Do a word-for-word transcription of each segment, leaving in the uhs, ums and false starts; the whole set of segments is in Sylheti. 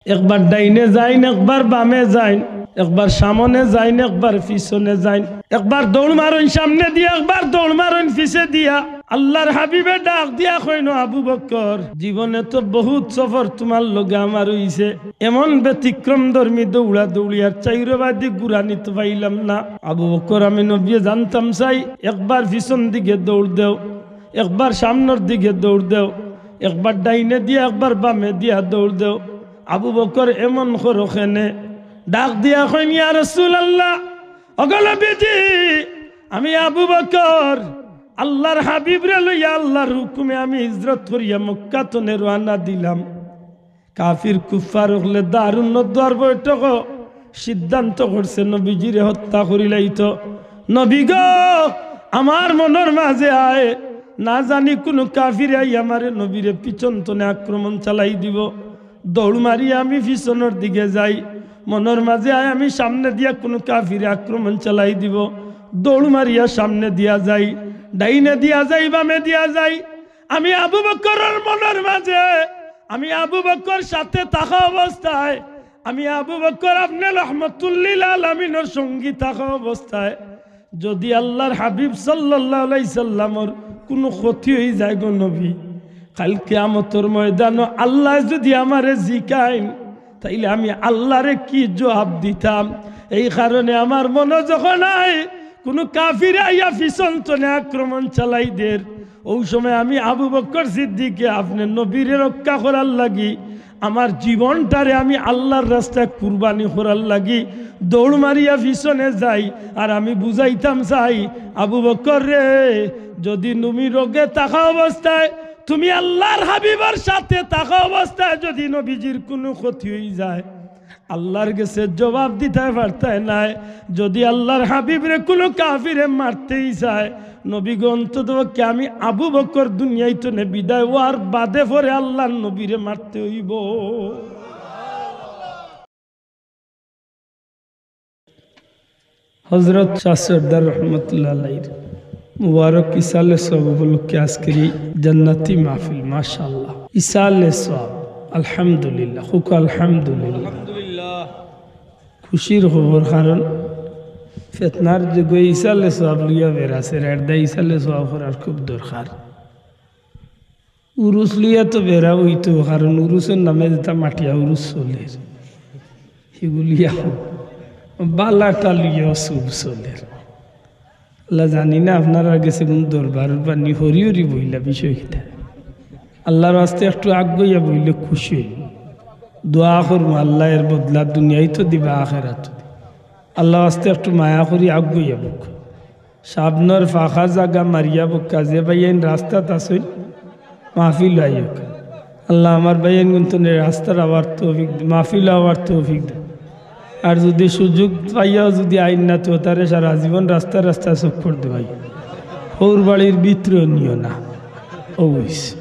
একবার ডাইনে যাইন, একবার বামে যাইন, একবার সামনে যাইন, একবার পিছনে যাইন, একবার দৌড় মারইন সামনে দিয়া, একবার দৌড় মারইন পিছে দিয়া। আল্লাহর হাবিবে ডাক দিয়া কইন, "আবু বকর, জীবনে তো বহুত সফর তুমার লগে আমার অইছে, এমন ব্যতিক্রমধর্মী দৌড়া দৌড়ি আর চাইরোবাদি গুরানি তো পাইলাম না।" আবু বকর, আমি নবীয়ে জানতাম চাই, একবার পিছন দিকে দৌড় দেও, একবার সামনর দিকে দৌড় দেও, একবার ডাইনে দিয়া, একবার বামে দিয়া দৌড় দেও। আবু বকর এমন করো কেনে? ডাক দিয়া কইন, "ইয়া রাসূলুল্লাহ, ওগো নবীজি, আমি আবু বকর আল্লাহর হাবিবরে লইয়া আল্লাহর হুকুমে আমি হিজরত করিয়া মক্কা তনে রওয়ানা দিলাম। কাফির কুফফার অকলে দারুন নদওয়ার বৈঠকো সিদ্ধান্ত করছে নবীজিরে হত্যা করিলাইতো। নবী গো, আমার মনর মাঝে আয়, না জানি কুনু কাফিরে আইয়া আমারে নবীরে পিছন তনে আক্রমণ চালাই দিবো।" দৌড় মারি আমি পিছনর দিকে যাই, মনর মাঝে আয় আমি সামনে দিয়া কুনু কাফিরে আক্রমণ চালাই দিবো। দৌড় মারিয়া সামনে দিয়া যাই, ডাইনে দিয়া যাই, বামে দিয়া যাই। আমি আবু বকরর মনর মাঝে, আমি আবু বকর সাথে থাকা অবস্থায়, আমি আবু বকর আপনে রহমতুল্লিল আলামিনর সঙ্গী থাকা অবস্থায়, যুদি আল্লাহর হাবিব সাল্লাল্লাহু আলাইহি সাল্লামর কুনু ক্ষতি অইযায় গো নবী, কাইল কিয়ামতর ময়দানো আল্লায় যুদি আমারে জিকাইন, তাইলে আমি আল্লারে কি জুয়াব দিতাম? এই কারণে আমার মনো যখন আয়, কুনু কাফিরে আইয়া পিছন তনে আক্রমণ চালাই দের, অউ সময় আমি আবু বকর সিদ্দিকে আপনে নবীরে রক্ষা করার লাগি আমার জীবনটারে আমি আল্লাহর রাস্তায় কুরবানি করার লাগি দৌড় মারিয়া পিছনে যাই। আর আমি বুঝাইতাম চাই, আবু বকর রে, যুদি তুমি রোগে থাকা অবস্থায়, তুমি আল্লাহর হাবিবর সাথে থাকা অবস্থায় যুদি নবীজির কুনু ক্ষতি অইযায়, আল্লাহর গেছে জুয়াব দিতায় পারতায় নায়। যুদি আল্লাহর হাবিবরে কুনু কাফিরে মারতেই চায়, নবী গো, অন্তত পক্ষে আমি আবু বকর দুনিয়াইত নে বিদায় অওয়ার বাদে পরে আল্লাহর নবীরে মারতে অইবো। হযরত শাহ সরদার রহমতুল্লাহ আলাইহির মুবারক ইসালে সওয়াব উপলক্ষে আজকের এই জান্নাতি মাহফিল, মাশাআল্লাহ। ইসালে সওয়াব, আলহামদুলিল্লাহ, কউক্কা আলহামদুলিল্লাহ। আলহামদুলিল্লাহ। খুশির খবর, কারণ ফিতনার যুগে ইসালে সওয়াব লইয়া বেড়াছে, এরদায় ইসালে সওয়াব করার খুব দরকার। উরুস লইয়া তো বেড়া অইতো, কারণ উরুসর নামে যেটা মাটিয়া উরুস চলের, হিগুলিয়া বালাটা লইয়া সুব চলের। আল্লাহ, জানি না আপনারার গেছে কুনু দরবার উরবার নি, হরি হরি বইলা বিষয় কিতা। আল্লাহর ওয়াস্তে একটু আগুয়াইয়া বইলে খুশি অইমু। দোয়া করমু, আল্লাহ এর বদলা দুনিয়াইত দিবা, আখেরাত। আল্লাহর ওয়াস্তে একটু মায়া করি আগুয়াইয়া বউক্কা। সামনর ফাঁকা জাগা মারিয়া বউক্কা, যে ভাইয়াইন রাস্তাত আছইন, মাহফিল আইউক্কা। আল্লাহ আমার ভাইয়াইনগুনতনে রাস্তার আওয়ার তৌফিক দে, মাহফিল আওয়ার তৌফিক দে। আর যুদি সুযোগ পাইয়াও যুদি আইন না, তো তারে সারা জীবন রাস্তা রাস্তা চক্কর দেওয়াই। হউর বাড়ির ভিতরেও নিও না। অউ অইছে।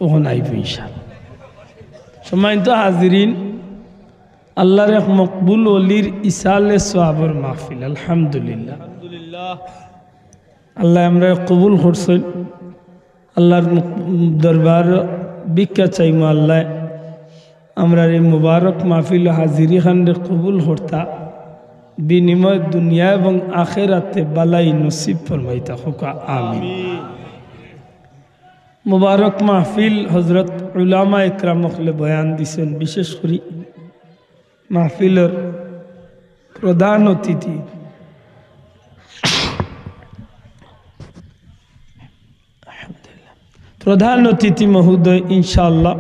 অখন আইবো ইনশাআল্লাহ। সম্মানিত হাজিরিন, আল্লাহর এক মকবুল ওলির ইসালে সওয়াবর মাহফিল, আলহামদুলিল্লাহ। আল্লাহ আমরারে কবুল করছইন। আল্লাহর মুখ-, দরবার ভিক্ষা চাইমু, আল্লাহ আমরার এই মুবারক মাহফিল হাজিরি খানরে কবুল করতা, বিনিময় দুনিয়া এবং আখেরাতে বালাই নসিব ফরমাইতা, কউক্কা আমিন। মুবারক মাহফিল, হযরত উলামা একরাম অকলে বয়ান দিছইন, বিশেষ করি মাহফিলর প্রধান অতিথি, প্রধান অতিথি মহোদয় ইনশাআল্লাহ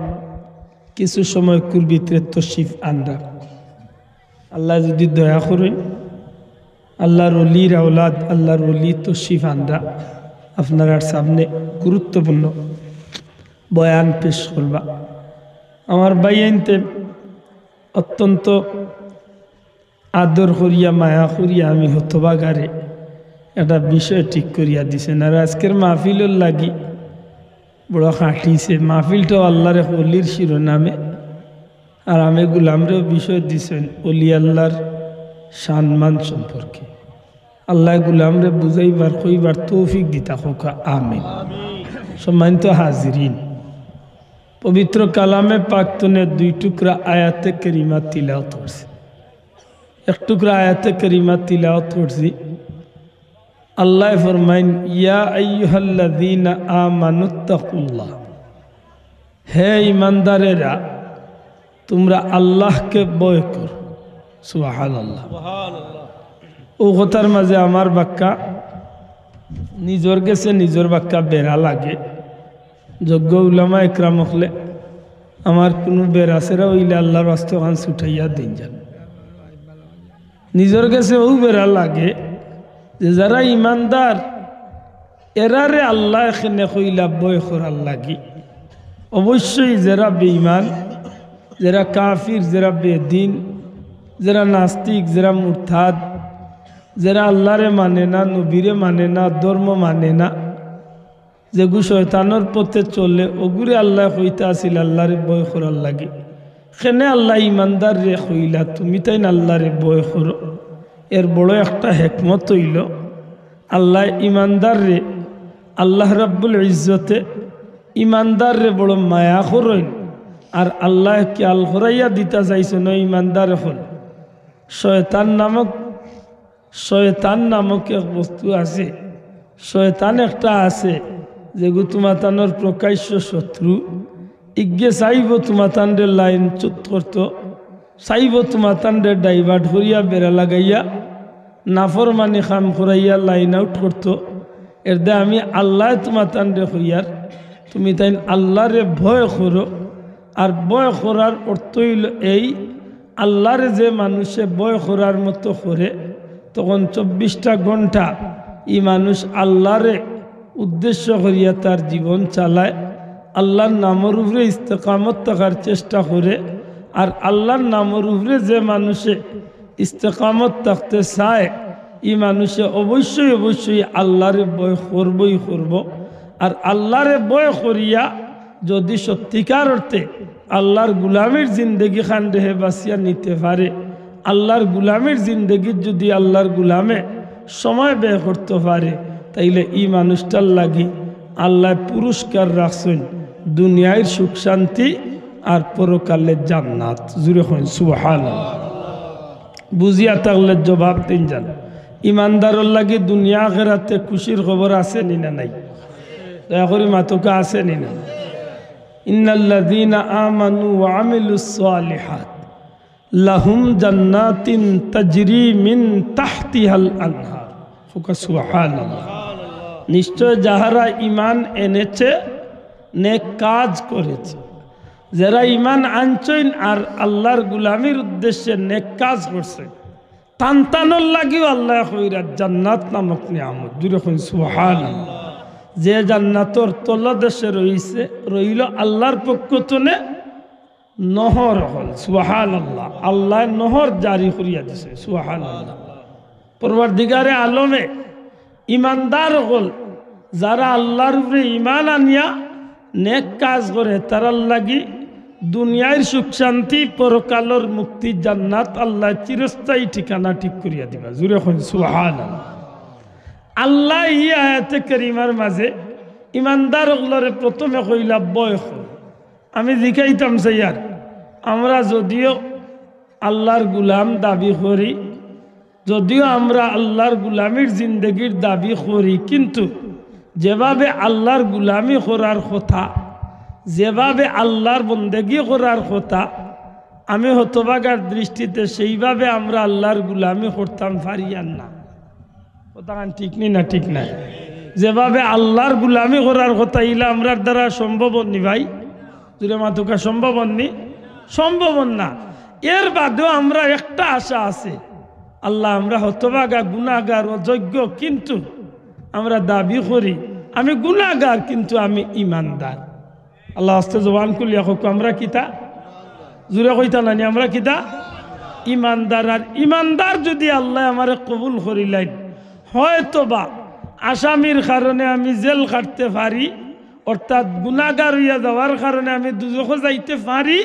কিছু সময়কুর ভিতরে তশরিফ আনরা। আল্লাহ যুদি দয়া করইন, আল্লাহর ওলির আওলাদ, আল্লাহর ওলি তশরিফ আনরা, আপনারার সামনে গুরুত্বপূর্ণ বয়ান পেশ করবা। আমার ভাইয়াইন্তে অত্যন্ত আদর করিয়া, মায়া করিয়া আমি হতভাগারে একটা বিষয় ঠিক করিয়া দিছইন। আর আজকের মাহফিলর লাগি বড় খাটিছে। মাহফিলটাও আল্লাহর এক ওলির শিরোনামে, আর আমি গোলামরেও বিষয় দিছইন ওলি আল্লাহর শানমান সম্পর্কে। আল্লাহ গোলামরে বুঝাইবার, কইবার তৌফিক দিতা, কউক্কা আমিন। সম্মানিত হাজিরিন, পবিত্র কালামে পাক তনে দুই টুকরা আয়াতে কারিমা তিলাওয়াত করছি। এক টুকরা আয়াতে কারিমা তিলাওয়াত করছি। আল্লায় ফরমাইন, "ইয়া আইয়ুহাল্লাযীনা আমানুত্তাকুল্লাহ।" হে ইমানদারেরা, তুমরা আল্লাহকে ভয় করো। সুবহানাল্লাহ। অউ কথার মাঝে আমার বাক্কা নিজর গেছে নিজর বাক্কা বেড়া লাগে। যোগ্য উলামা একরাম অকলে আমার কুনু বেড়া ছেড়া অইলে আল্লার ওয়াস্তে অখান ছুটাইয়া দিন যান। নিজর গেছে অউ বেড়া লাগে যে যারা ইমানদার, এরারে আল্লায় কেনে কইলা ভয় করার লাগি। অবশ্যই যেরা বেঈমান, যেরা কাফির, যেরা বেদিন, যেরা নাস্তিক, যেরা মুরতাদ, যেরা আল্লারে মানে না, নবীরে মানে না, ধর্ম মানে না, যেগু শয়তানর পথে চলে, অগুরে আল্লায় কইতা আছিল আল্লারে ভয় করার লাগি। কেনে আল্লায় ইমানদাররে কইলা, "তুমি তাইন আল্লারে ভয় করো।" এর বড় একটা হেকমত অইলো, আল্লায় ইমানদাররে, আল্লাহ রাব্বুল ইজ্জতে ইমানদাররে বড় মায়া করইন। আর আল্লায় খিয়াল করাইয়া দিতা চাইছইন, ও ইমানদার অকল, শয়তান নামক শয়তান নামক এক বস্তু আছে, শয়তান একটা আছে, যেগু তুমাতানর প্রকাশ্য শত্রু। ইগে চাইবো তুমাতানরে লাইনচ্যুত করতো, চাইবো তুমাতানরে divert করিয়া বেড়া লাগাইয়া, নাফরমানি কাম করাইয়া line out করতো। এরদে আমি আল্লায় তুমাতানরে কইয়ার, তুমি তাইন আল্লারে ভয় করো। আর ভয় করার অর্থ অইলো এই, আল্লারে যে মানুষে ভয় করার মতো করে, তখন চব্বিশটা ঘন্টা ই মানুষ আল্লারে উদ্দেশ্য করিয়া তার জীবন চালায়, আল্লার নামর উপরে ইস্তেকামত থাকার চেষ্টা করে। আর আল্লার নামর উপরে যে মানুষে ইস্তেকামত থাকতে চায়, ই মানুষে অবশ্যই অবশ্যই আল্লারে ভয় করবোই করবো। আর আল্লারে ভয় করিয়া যদি সত্যিকার অর্থে আল্লার গুলামির জিন্দেগি খানরে হে বাছিয়া নিতে পারে, আল্লার গুলামির জিন্দেগিত যদি আল্লার গুলামে সময় ব্যয় করতে পারে, তাইলে ই মানুষটার লাগি আল্লায় পুরস্কার রাখছইন দুনিয়ার সুখ শান্তি আর পরকালে জান্নাত। জুরে কইন সুবহানাল্লাহ। বুঝিয়া থাকলে জবাব দিন যান। ইমানদারর লাগি দুনিয়া আখেরাতে খুশির খবর আছে নি না নাই? দয়া করি মাতুক্কা, আছে নি না? ইন্নাল্লাযীনা আমানু ওয়া আমিলুস সালিহাত লাহুম জান্নাতিন তাজরি মিন তাহতিহাল আনহার। কউক্কা সুবহানাল্লাহ। নিশ্চয় যাহারা ইমান এনেছে, নেক কাজ করেছে, যেরা ইমান আনছইন আর আল্লার গুলামির উদ্দেশ্যে নেক কাজ করছে, তান তানর লাগিও আল্লায় কইরা জান্নাত নামক নিয়ামত। জুরে কইন সুবহানাল্লাহ। যে জান্নাতর তলদেশে রইছে, রইলো আল্লার পক্ষ তনে নহর অকল। সুবহানাল্লাহ। আল্লায় নহর জারি করিয়া দিছে। সুবহানাল্লাহ। পরওয়ারদিগারে আলমে ইমানদার অকল, যারা আল্লার উপরে ইমান আনিয়া নেক কাজ করে, তারার লাগি দুনিয়ার সুখ শান্তি, পরকালর মুক্তি, জান্নাত, আল্লায় চিরস্থায়ী ঠিকানা ঠিক করিয়া দিবা। জুরে কইন সুবহানাল্লাহ। আল্লায় ই আয়াতে কারিমার মাঝে ইমানদার অকলরে প্রথমে কইলা, ভয় করো। আমি জিকাইতাম চাইয়ার, আমরা যদিও আল্লার গুলাম দাবি করি, যদিও আমরা আল্লার গুলামির জিন্দেগির দাবি করি, কিন্তু যেভাবে আল্লার গুলামি করার কথা, যেভাবে আল্লার বন্দেগি করার কথা, আমি হতভাগার দৃষ্টিতে সেইভাবে আমরা আল্লার গুলামি করতাম পারিয়ার না। কথাখান ঠিক নি না ঠিক নায়? যেভাবে আল্লার গুলামি করার কথা, ইলা আমরার দ্বারা সম্ভব অর নি ভাই? জুরে মাতুক্কা, সম্ভব অর নি? সম্ভব অর না। এর বাদেও আমরা একটা আশা আছে, আল্লাহ, আমরা হতভাগা, গুনাগার, অযোগ্য, কিন্তু আমরা দাবি করি আমি গুনাগার, কিন্তু আমি ইমানদার। আল্লার ওয়াস্তে জবান খুলিয়া কউক্কা, আমরা কিতা? জুরে কইতা না নি, আমরা কিতা? ইমানদার। আর ইমানদার যুদি আল্লায় আমারে কবুল করিলাইন, হয়তোবা আসামির কারণে আমি জেল খাটতে পারি, অর্থাৎ গুনাগার অইয়া যাওয়ার কারণে আমি দুজখো যাইতে পারি,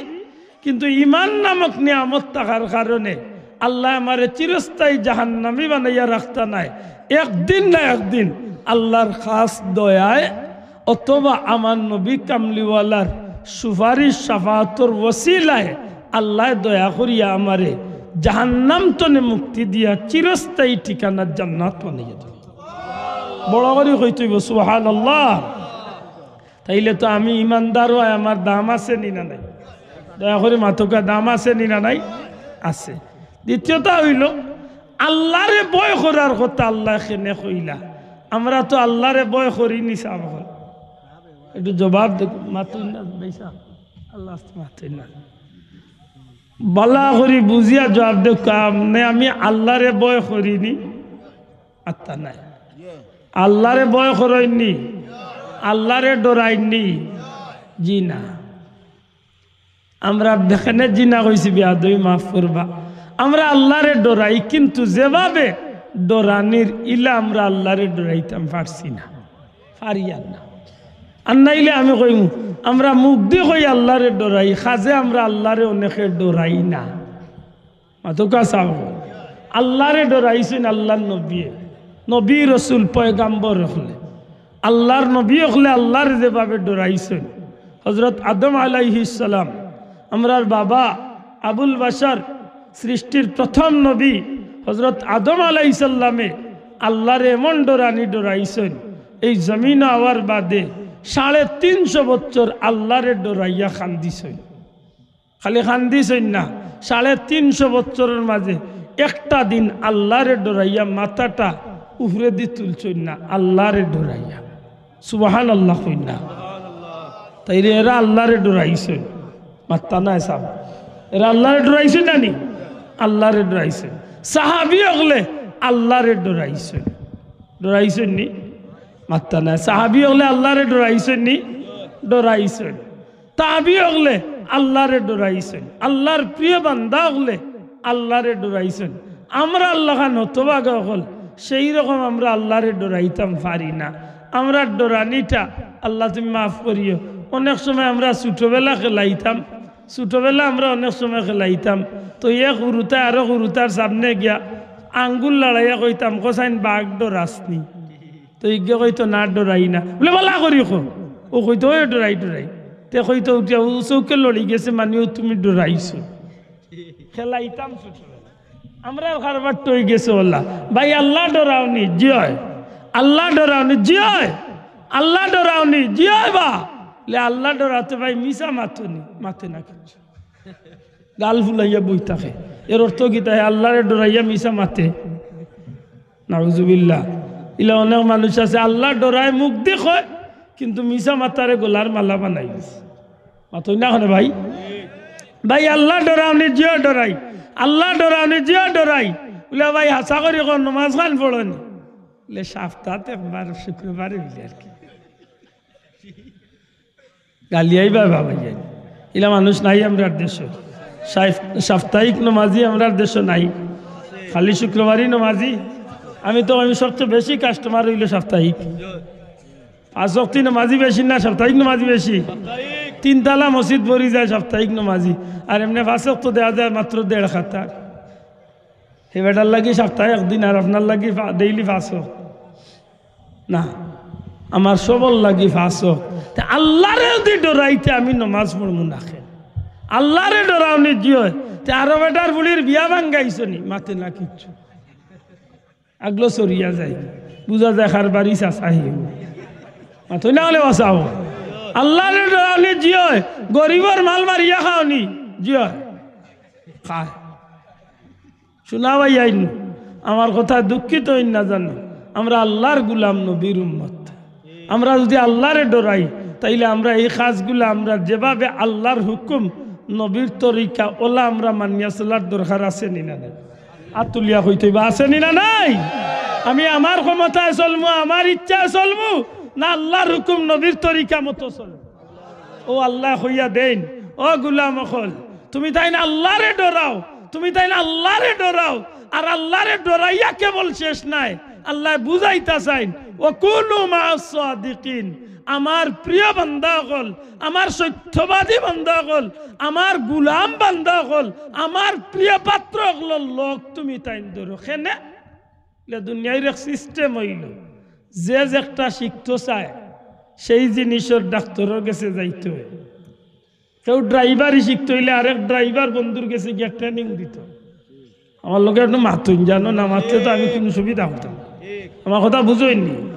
কিন্তু ইমান নামক নিয়ামত থাকার কারণে আল্লায় আমারে চিরস্থায়ী জাহান্নামী বানাইয়া রাখতা নায়। একদিন না একদিন আল্লার খাস দয়ায় অথবা আমার নবী কামলিওয়ালার সুপারিশ শাফাআতর ওসিলায় আল্লায় দয়া করিয়া আমারে জাহান্নাম তনে মুক্তি দিয়া চিরস্থায়ী ঠিকানা জান্নাত বানাইয়া দিবা। বড় করি কইতে অইবো, সুবহানাল্লাহ। তাইলে তো আমি ইমানদার অয়, আমার দাম আছে নি না নাই? দয়া করি মাতউক্কা, দাম আছে নি না নাই? আছে। দ্বিতীয়টা অইলো, আল্লারে ভয় করার কথা আল্লায় কেনে কইলা? আমরা তো আল্লারে ভয় করি নি, সাব অকল। একটু জবাব দে, মাতইন না, ভাইসাব। আল্লাহ আস্তে মাতইন না। ভালা করি বুঝিয়া জবাব দে, কাম নে, আমি আল্লারে ভয় করি নি? আত্তা নাই। আল্লারে ভয় করইন নি? আল্লারে ডরাইন নি? জি না। আমরা বেখানে জি না কইছি, বেয়াদবি মাফ করবা। আমরা আল্লারে ডরাই, কিন্তু যেভাবে ডরানির ইলা আমরা আল্লারে ডরাইতাম পারছি না, পারিয়ার না। আর নাইলে আমি কইমু, আমরা মুখদি কই আল্লারে ডরাই, কাজে আমরা আল্লারে অনেকে ডরাই না। মাতউক্কা সাব। আল্লারে ডরাইছইন আল্লার নবিয়ে, নবী, রসুল, পয়গাম্বর অকলে, আল্লার নবী অকলে আল্লারে যেভাবে ডরাইছইন। হজরত আদম আলাইহিস সালাম, আমরার বাবা আবুল বাশার, সৃষ্টির প্রথম নবী হজরত আদম আলাইহিস সালামে আল্লারে এমন ডরানি ডরাইছইন, এই জমিনো আওয়ার বাদে সাড়ে তিনশো বছর আল্লারে ডরাইয়া কান্দিছইন। খালি কান্দিছইন না, সাড়ে তিনশো বছরর মাঝে একটা দিন আল্লারে ডরাইয়া মাথাটা উপরেদি তুলছইন না, আল্লারে ডরাইয়া। সুবহানাল্লাহ কইন না। তাইলে এরা আল্লারে ডরাইছইন, মাত্তা নাই সাব। এরা আল্লারে ডরাইছইন না নি? আল্লারে ডরাইছইন। সাহাবী অকলে আল্লারে ডরাইছইন, ডরাইছইন নি? মাত্তা নাই। সাহাবী অকলে আল্লারে ডরাইছইন নি? ডরাইছইন। তাবি অকলে আল্লারে ডরাইছইন, আল্লার প্রিয় বান্দা অকলে আল্লারে ডরাইছইন। আমরা আল্লাহ খান হতভাগা অকল, সেই রকম আমরা আল্লারে ডরাইতাম পারি না। আমরা ডরানিটা, আল্লাহ তুমি মাফ করিও, অনেক সময় আমরা ছোটবেলা খেলাইতাম, ছোটবেলা আমরা অনেক সময় খেলাইতাম, তো এক হুরুতায় আরো হুরুতার সামনে গিয়া আঙ্গুল লড়াইয়া কইতাম, "কসাইন বাঘ ডরাসনি?" তো ইগে কইতো, "না, ডরাই না।" বুলে, "ভালা করি কও।" ও কইতো, "ওই ডরাই, ডরাই।" তে কইতো, "উঠিয়া ও চউখে লড়ি গেছে, মানে ও তুমি ডরাইছো।" খেলাইতাম ছোটবেলা। আমরা কারবার টই গেছে ওলা। ভাই, আল্লাহ ডরাওনি? জি অয়। আল্লাহ ডরাওনি? জি অয়। আল্লাহ ডরাওনি? জি অয় বা। লে আল্লাহ ডরাতে ভাই মিছা মাতনি, মাতে না কিচ্ছু। গাল ফুলাইয়া বই থাকে। এর অর্থ কিতা? হে আল্লারে ডরাইয়া মিছা মাতে। নাউজুবিল্লাহ। ইলা অনেক মানুষ আছে, আল্লাহ ডরায়, মুখদি কয়, কিন্তু মিছা মাতারে গলার মালা বানাই দিছে। মাতইন না কেনে ভাই? ভাই, আল্লাহ ডরাওনি? জি অয় ডরাই। আল্লাহ ডরাওনি? জি অয় ডরাই। বুলে, "ভাই, হাছা করি কও, নমাজ খান পড়নি?" বুলে, "সপ্তাহত একবার, শুক্রবারে," বুলে আর কি। গালিয়াই বা বাবা যাই। ইলা মানুষ নাই আমরার দেশো। সাইফ-, সাপ্তাহিক নমাজি আমরার দেশো নাই। খালি শুক্রবারই নমাজি। আমি তো, আমি সবচেয়ে বেশি কাস্টমার অইলো সাপ্তাহিক। পাঁচ ওয়াক্তই নমাজি বেশি না সাপ্তাহিক নমাজি বেশি? তিনতলা মসজিদ ভরি যায় সাপ্তাহিক নমাজি। আর এমনে পাঁচ ওয়াক্ত দেওয়া যায় মাত্র দেড় কাতার। হে বেটার লাগি সাপ্তাহে একদিন আর আপনার লাগি ফা-, ডেইলি পাঁচ ওয়াক্ত। না, আমার সবর লাগি পাঁচ ওয়াক্ত। তে আল্লারে যদি ডরাইতে আমি নমাজ পড়মু না কেনে? আল্লারে ডরাওনি জি অয়, তে আরো বেটার বুড়ির বিয়া ভাঙ্গাইছো নি? মাতে না কিচ্ছু। আগলো সরিয়া যায়, বুঝা যায় কার বাড়ি চাচাই। মাতইন না কেনে বাসাও। আল্লারে ডরাওনি জি অয়, গরিবর মাল মারিয়া খাওনি জি অয়। খায়। শুনা ভাই আইন, আমার কথা দুঃখিত অইন না জানো, আমরা আল্লার গুলাম, নবীর উম্মত। আমরা যদি আল্লারে ডরাই, তাইলে আমরা এই কাজগুলা, আমরা যেভাবে আল্লার হুকুম, নবীর তরিকা, ওলা আমরা মানিয়া চলার দরকার আছে নি না নাই? আত তুলিয়া কইতে অইবা, আছে নি না নাই? আমি আমার ক্ষমতায় চলমু, আমার ইচ্ছায় চলমু, না আল্লার হুকুম, নবীর তরিকা মতো চলমু? ও আল্লায় কইয়া দেইন, "ও গুলাম অকল, তুমি তাইন আল্লারে ডরাও, তুমি তাইন আল্লারে ডরাও।" আর আল্লারে ডরাইয়া কেবল শেষ নায়, আল্লায় বুঝাইতা চাইন, "ওয়া কুনু মা'আস সাদিকিন।" আমার প্রিয় বান্দা অকল, আমার সত্যবাদী বান্দা অকল, আমার গুলাম বান্দা অকল, আমার প্রিয় পাত্র অকলর লগ তুমি তাইন ডরাও। কেনে? ইলা দুনিয়ার এক সিস্টেম অইলো, যে যেকটা শিখতো চায়, সেই জিনিসর ডাক্তরর গেছে যাইতো অয়। কেউ ড্রাইভারি শিখতে অইলে আরেক ড্রাইভার বন্ধুর গেছে গিয়া ট্রেনিং দিত। আমার লগে একটু মাতইন, জানো না, মাতলে তো আমি কুনু সুবিধা করতাম না। আমার কথা বুঝইন নি?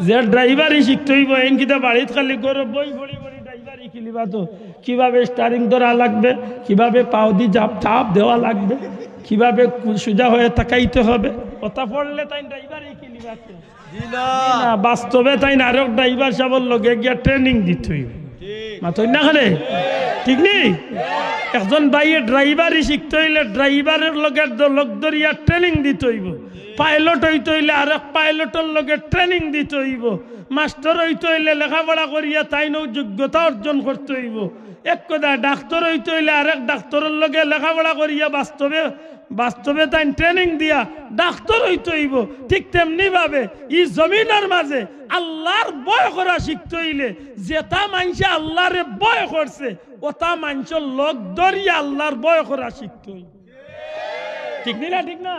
যে ড্রাইভারি শিখতে অইবো, এন কিতা বাড়িত খালি ঘরো বই পড়ি পড়ি ড্রাইভারি কিলিবা তো, কিভাবে স্টারিং ধরা লাগবে, কিভাবে পাও দি চাপ, চাপ দেওয়া লাগবে, কিভাবে কু-, সোজা হয়ে তাকাইতে হবে, ওটা পড়লে তাইন ড্রাইভারি কিলিবা তো। জি না। না, বাস্তবে তাইন আরক ড্রাইভার সাবর লগে গিয়া ট্রেনিং দিতে অইবো। ঠিক। মাতইন না কেনে? ঠিক নি? একজন ভাইয়ে ড্রাইভারি শিখতে অইলে ড্রাইভারর লগে দ-, লগ ধরিয়া ট্রেনিং দিতে অইবো। পাইলট অইতে অইলে আরক পাইলটর লগে ট্রেনিং দিতে অইবো। মাস্টার অইতে অইলে লেখাপড়া করিয়া তাইনও যোগ্যতা অর্জন করতে অইবো। এক কথায় ডাক্তার অইতে অইলে আরেক ডাক্তারর লগে লেখাপড়া করিয়া বাস্তবে, বাস্তবে তাইন ট্রেনিং দিয়া ডাক্তার অইতে অইবো। ঠিক তেমনি ভাবে ই জমিনর মাঝে আল্লার ভয় করা শিখতে অইলে যেতা মানষে আল্লারে ভয় করছে, ওতা মানষর লগ ধরিয়া আল্লার ভয় করা শিখতে অইবো। ঠিক নি না? ঠিক না?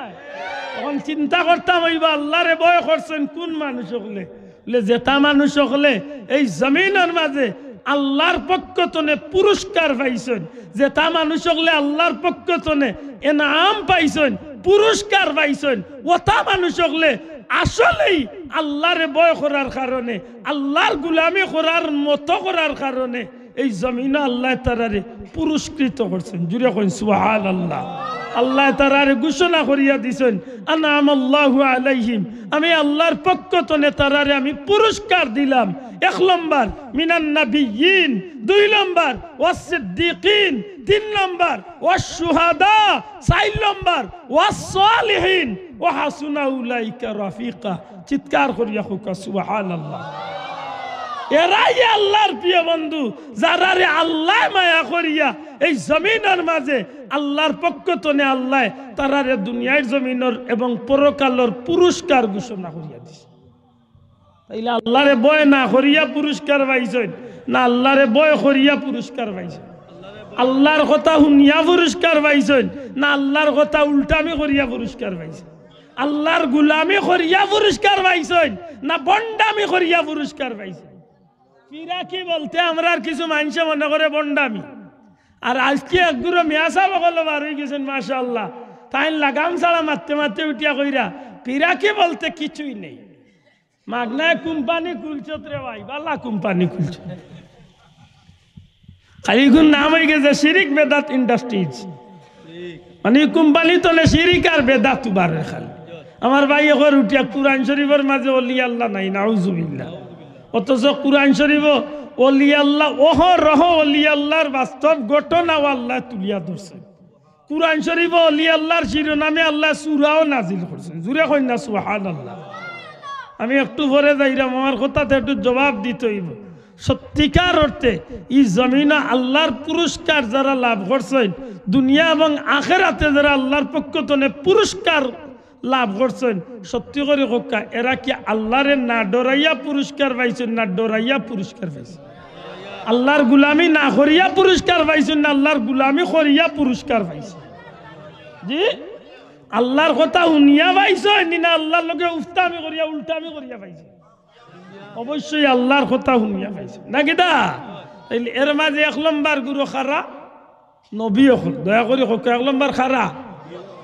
অখন চিন্তা করতাম অইবো, আল্লারে ভয় করছইন কুন মানুষ অকলে? বলে, যেতা মানুষ অকলে এই জমিনর মাঝে আল্লার পক্ষ তনে পুরস্কার পাইছইন, যেতা মানুষ অকলে আল্লার পক্ষ তনে এনাম পাইছইন, পুরস্কার পাইছইন, ওতা মানুষ অকলে আসলেই আল্লারে ভয় করার কারণে, আল্লার গুলামি করার মতো করার কারণে এই জমিনো আল্লায় তারারে পুরস্কৃত করছইন। জুরে কইন সুবহানাল্লাহ। আল্লায় তারারে ঘোষণা করিয়া দিছইন, "আনআমাল্লাহু আলাইহিম", আমি আল্লার পক্ষ তনে তারারে আমি পুরস্কার দিলাম। এক নম্বর, মিনান নাবিয়্যিন, দুই নম্বর, ওয়াস সিদ্দিকিন, তিন নম্বর, ওয়াস শুহাদা, চাইর নম্বর, ওয়াস সালিহিন, ওয়া হাসুনা উলাইকা রাফিকা। চিৎকার করিয়া কউক্কা, সুবহানাল্লাহ। এরাই আল্লার প্রিয় বন্ধু, যারারে আল্লায় মায়া করিয়া এই জমিনর মাঝে আল্লার পক্ষ তনে আল্লায় তারারে দুনিয়ার জমিনর এবং পরকালর পুরস্কার ঘোষণা করিয়া দিছে। তাইলে আল্লারে ভয় না করিয়া পুরস্কার পাইছইন, না আল্লারে ভয় করিয়া পুরস্কার পাইছইন? আল্লার কথা হুনিয়া পুরস্কার পাইছইন, না আল্লার কথা উল্টামি করিয়া পুরস্কার পাইছইন? আল্লার গুলামি করিয়া পুরস্কার পাইছইন, না ভন্ডামি করিয়া পুরস্কার পাইছইন? ফিরাকি বলতে আমরার কিছু মানষে মনে করে ভন্ডামি। আর আইজকে একগুরু মিয়া সাব অকল বার অইগেছইন, মাশাআল্লাহ। তাইন লাগাম ছাড়া মাততে মাততে উঠিয়া কইরা, ফিরাকি বলতে কিছুই নেই। মাগনায় কোম্পানি খুলছত রে ভাই, বালা কোম্পানি খুলছত। খালি ইগুর নাম অইগেছে শিরিক বেদাত ইন্ডাস্ট্রিজ। মানে, ই কোম্পানি তনে শিরিক আর বেদাত উবারে খালি। আমার ভাইয়ে কর উঠিয়া কুরআন শরিফর মাঝে অলি আল্লাহ নাই, নাউজুবিল্লাহ। অথচ কুরআন শরিফো অলি আল্লাহ, অহরহ অলি আল্লাহর বাস্তব ঘটনাও আল্লায় তুলিয়া ধরছইন। কুরআন শরিফো অলি আল্লাহর শিরোনামে আল্লায় সূরাও নাজিল করছইন। জুরে কইন না সুবহানাল্লাহ। আমি একটু পরে যাইরাম, আমার কথাতে একটু জবাব দিতে অইবো। সত্যিকার অর্থে ই জমিনো আল্লাহর পুরস্কার যারা লাভ করছইন, দুনিয়া এবং আখেরাতে যারা আল্লাহর পক্ষ তনে পুরস্কার লাভ করছইন, সত্যি করি কউক্কা, এরা কি আল্লারে না ডরাইয়া পুরস্কার পাইছইন, না ডরাইয়া পুরস্কার পাইছইন? আল্লার গুলামি না করিয়া পুরস্কার পাইছইন, না আল্লার গুলামি করিয়া পুরস্কার পাইছইন? জি, আল্লার কথা হুনিয়া পাইছইন নি, না আল্লার লগে উফতামি করিয়া, উল্টামি করিয়া পাইছইন? অবশ্যই আল্লার কথা হুনিয়া পাইছইন, না কিতা? তাইলে এর মাঝে এক নম্বর গুরু কারা? নবী অকল। দয়া করি কউক্কা, এক নম্বর কারা?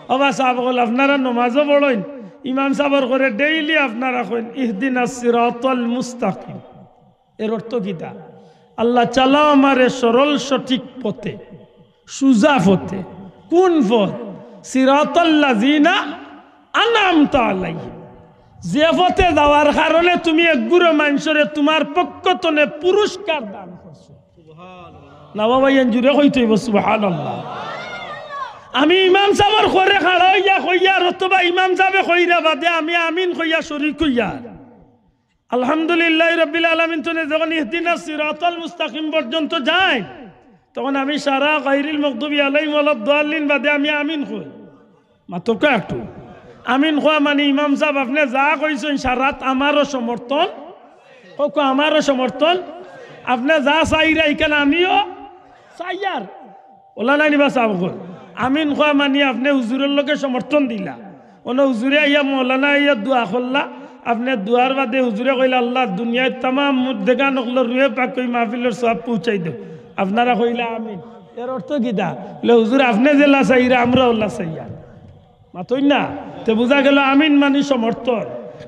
ও বা সাব অকল, আপনারা নমাজও পড়ইন, ইমাম সাবর ঘরে ডেইলি আপনারা কইন, "ইহদিনাস সিরাতাল মুস্তাকিম।" এর অর্থ কিতা? আল্লাহ, চালাও আমারে সরল সঠিক পথে, সুজা পথে। কোন পথ? সিরাতাল্লাযিনা আনআমতা আলাইহিম। যে পথে যাওয়ার কারণে তুমি একগুরু মানষরে তুমার পক্ষ তনে পুরস্কার দান করছো। না বাবা, ইয়ান জুরে কইতে অইবো, সুবহানাল্লাহ। আমি ইমাম সাবর ঘরে খাড়া অইয়া কইয়ার, অথবা ইমাম সাবে কইরা বাদে আমি আমিন কইয়া শরিক অইয়ার। আলহামদুলিল্লাহি রাব্বিল আলামিন তনে যখন ইহদিনাস সিরাতাল মুস্তাকিম পর্যন্ত যাইন, তখন আমি সারা গায়রিল মাগদুবি আলাইহিম ওয়ালাদ দাল্লিন বাদে আমি আমিন কই। মাতউক্কা একটু। আমিন কওয়া মানে, ইমাম সাব, আপনে যা কইছইন সারাত আমারও সমর্থন, কউক্কা আমারও সমর্থন, আপনে যা চাইরা ইখান আমিও চাইয়ার। অলা নায় নি বা সাব অকল? আমিন কওয়া মানে আপনে হুজুরর লগে সমর্থন দিলা। অনো হুজুরে আইয়া, মৌলানা আইয়া দোয়া করলা, আপনে দোয়ার বাদে হুজুরে কইলা, "আল্লাহ, দুনিয়ার তামাম মুর্দেগান অকলর রুহে পাক অউ মাহফিলর সওয়াব পৌঁছাই দেও।" আপনারা কইলা আমিন। এর অর্থ কিতা? বলে, "হুজুর, আপনে যেলা চাইরা, আমরাও অলা চাইয়ার।" মাতইন না? তে বুঝা গেল আমিন মানি সমর্থন।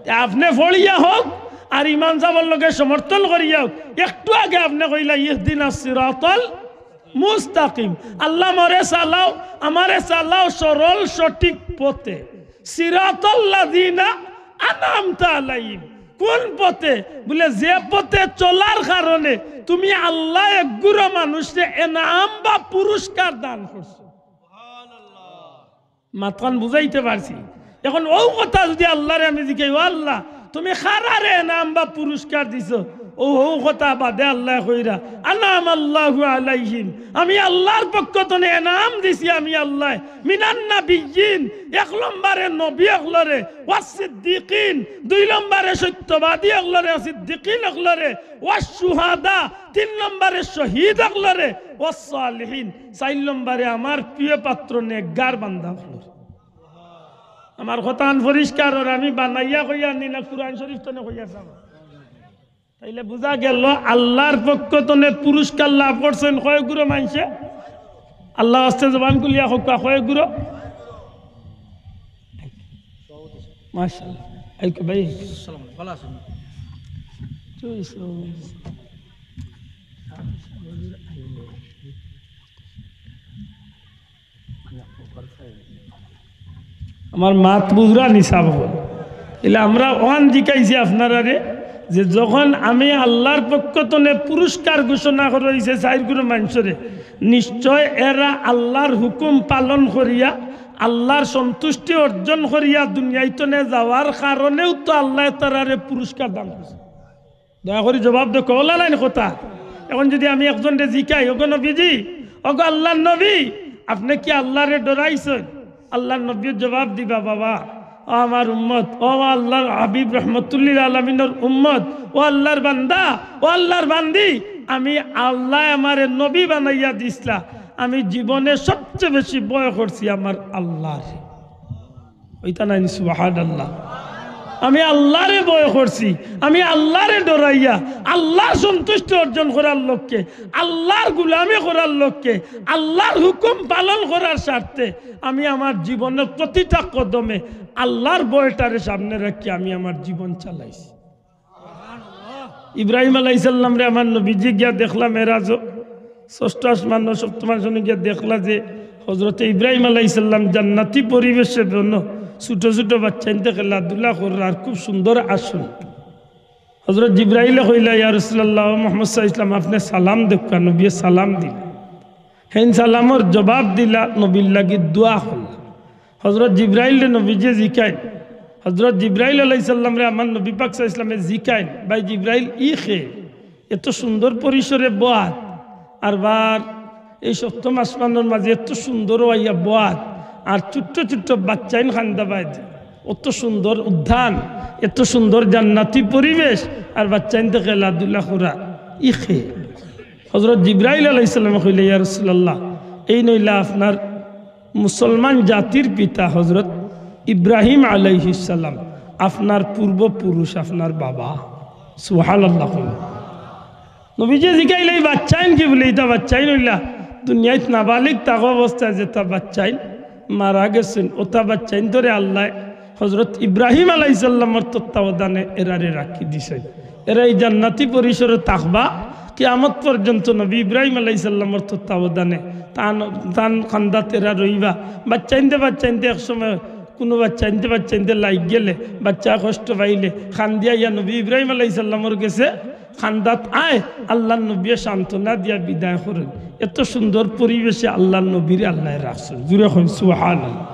তে আপনে পড়িয়া হোক আর ইমাম সাবর লগে সমর্থন করিয়া হোক, একটু আগে আপনে কইলা, "ইহদিনাস সিরাতাল মুস্তাকিম।" আল্লাহ, মরে চালাও, আমারে চালাও সরল সঠিক পথে। সিরাতাল্লাযিনা আনআমতা আলাইহিম। কোন পথে? বলে, যে পথে চলার কারণে তুমি আল্লাহ একগুরা মানুষরে এনাম বা পুরস্কার দান করছো। মাতখান বুঝাইতে পারছি? এখন অউ কথা যুদি আল্লাহরে আমি জিকাই, "ও আল্লাহ, তুমি কারারে এনাম বা পুরস্কার দিছো?" অউ, অউ কথা বাদে আল্লাহ কইরা, "আনআমাল্লাহু আলাইহিম।" আমি আল্লাহর পক্ষ তনে এনাম দিছি আমি আল্লাহ। মিনান নাবিয়্যিন, এক নম্বরে নবী অকলরে, ওয়াস সিদ্দিকিন, দুই নম্বরে সত্যবাদী অকলরে, সিদ্দিকিন অকলরে, ওয়াস শুহাদা, তিন নম্বরে শহীদ অকলরে, ওয়াস সালিহিন, চাইর নম্বরে আমার প্রিয় পাত্র নেককার বান্দা অকলরে। আমার কথাখান পরিষ্কার অর, আমি বানাইয়া কইয়ার নি না কুরআন শরীফ তনে কইয়ার? তাইলে বুঝা গেল আল্লাহর পক্ষ তনে পুরস্কার লাভ করছইন কয়গুরা মানষে? আল্লাহ আস্তে জবান খুলিয়া কউক্কা, কয়গুরা? মাশাআল্লাহ। এই ভাই। আমার মাত বুঝরা নি সাব অকল? ইলা আমরা অখান জিকাইছি আপনারারে যে যখন আমি আল্লাহর পক্ষ তনে পুরস্কার ঘোষণা করা অইছে চাইরগুরা মানষরে, নিশ্চয় এরা আল্লাহর হুকুম পালন করিয়া, আল্লাহর সন্তুষ্টি অর্জন করিয়া দুনিয়াইতনে যাওয়ার কারণেউ তো আল্লায় তারারে পুরস্কার দান করছে। দয়া করি জবাব দেউক্কা, অলা নাইন কথা? এখন যুদি আমি একজনরে জিকাই, "ওগো নবীজি, ওগো আল্লাহর নবী, আপনে কি আল্লাহরে ডরাইছইন?" আল্লাহর নবীয়ে জবাব দিবা, "বাবা, ও আমার উম্মত, ও আল্লাহর হাবিব রহমতুল্লিল আলামিনর উম্মত, ও আল্লাহর বান্দা, ও আল্লাহর বান্দি, আমি আল্লায় আমারে নবী বানাইয়া দিছলা, আমি জীবনে সবচেয়ে বেশি ভয় করছি আমার আল্লাহরে।" অইতা নাইনি সুবহানাল্লাহ? আমি আল্লাহরে ভয় করছি, আমি আল্লাহরে ডরাইয়া, আল্লাহর সন্তুষ্টি অর্জন করার লক্ষ্যে, আল্লাহর গুলামি করার লক্ষ্যে, আল্লাহর হুকুম পালন করার স্বার্থে আমি আমার জীবনের প্রতিটা কদমে আল্লাহর ভয়টারে সামনে রাখি আমি আমার জীবন চালাইছি। ইব্রাহিম আলাইহিস সালামরে আমার নবীজি গিয়া দেখলা মেরাজ, ষষ্ঠ আসমান, সপ্তম আসমানে গিয়া দেখলা যে হযরতে ইব্রাহিম আলাইহিস সালাম জান্নাতি পরিবেশে বনো, ছোট ছোট বাচ্চাইন্তে খেলাধুলা কররা আর খুব সুন্দর আসন। হযরত জিব্রাইলে কইলা, "ইয়া রাসূলুল্লাহ, ও মুহাম্মদ সাল্লাল্লাহু আলাইহি ওয়াসাল্লাম, আপনে সালাম দেউক্কা।" নবীয়ে সালাম দিলা। হেন সালামর জবাব দিলা, নবীর লাগি দোয়া করলা। হযরত জিব্রাইলরে নবীজিয়ে জিকাইন, হযরত জিব্রাইল আলাইহিস সালামরে আমার নবী পাক সাল্লাল্লাহু আলাইহি ওয়াসাল্লামে জিকাইন, "ভাই জিব্রাইল, ই কে? এত সুন্দর পরিসরে বওয়াত, আর বার এই সপ্তম আসমানর মাঝে এত সুন্দর অইয়া বওয়াত, আর ছোট্ট ছোট্ট বাচ্চাইন কান্দা বায়দি, অত সুন্দর উদ্যান, এত সুন্দর জান্নাতি পরিবেশ, আর বাচ্চাইন্তে খেলাধুলা কররা, ই কে?" হযরত জিব্রাইল আলাইহিস সালামে কইলা, "ইয়া রাসূলুল্লাহ, এইন অইলা আপনার মুসলমান জাতির পিতা হযরত ইব্রাহিম আলাইহিস সালাম, আপনার পূর্বপুরুষ, আপনার বাবা।" সুবহানাল্লাহ কইলা। নবীজিয়ে জিকাইলা, "ই বাচ্চাইন কি?" বলে, "ইতা বাচ্চাইন অইলা দুনিয়াত নাবালিগ থাকা অবস্থায় যেতা বাচ্চাইন মারা গেছইন, অতা বাচ্চাইন্তরে আল্লায় হযরত ইব্রাহিম আলাইহিস সালামর তত্ত্বাবধানে এরারে রাখি দিছইন। এরা ই জান্নাতি পরিসরে থাকবা, কিয়ামত পর্যন্ত নবী ইব্রাহিম আলাইহিস সালামর তত্ত্বাবধানে তান, তান কান্দাত এরা রইবা।" বাচ্চাইন্তে, বাচ্চাইন্তে এক সময় কুনু বাচ্চাইন্তে, বাচ্চাইন্তে লাগি গেলে, বাচ্চায় কষ্ট পাইলে, কান্দিয়া ইয়া নবী ইব্রাহিম আলাইহিস সালামর গেছে কান্দাত আয়, আল্লাহর নবীয়ে সান্ত্বনা দিয়া বিদায় করইন। এত সুন্দর পরিবেশে আল্লাহর নবীরে আল্লায় রাখছইন। জুরে কইন সুবহানাল্লাহ।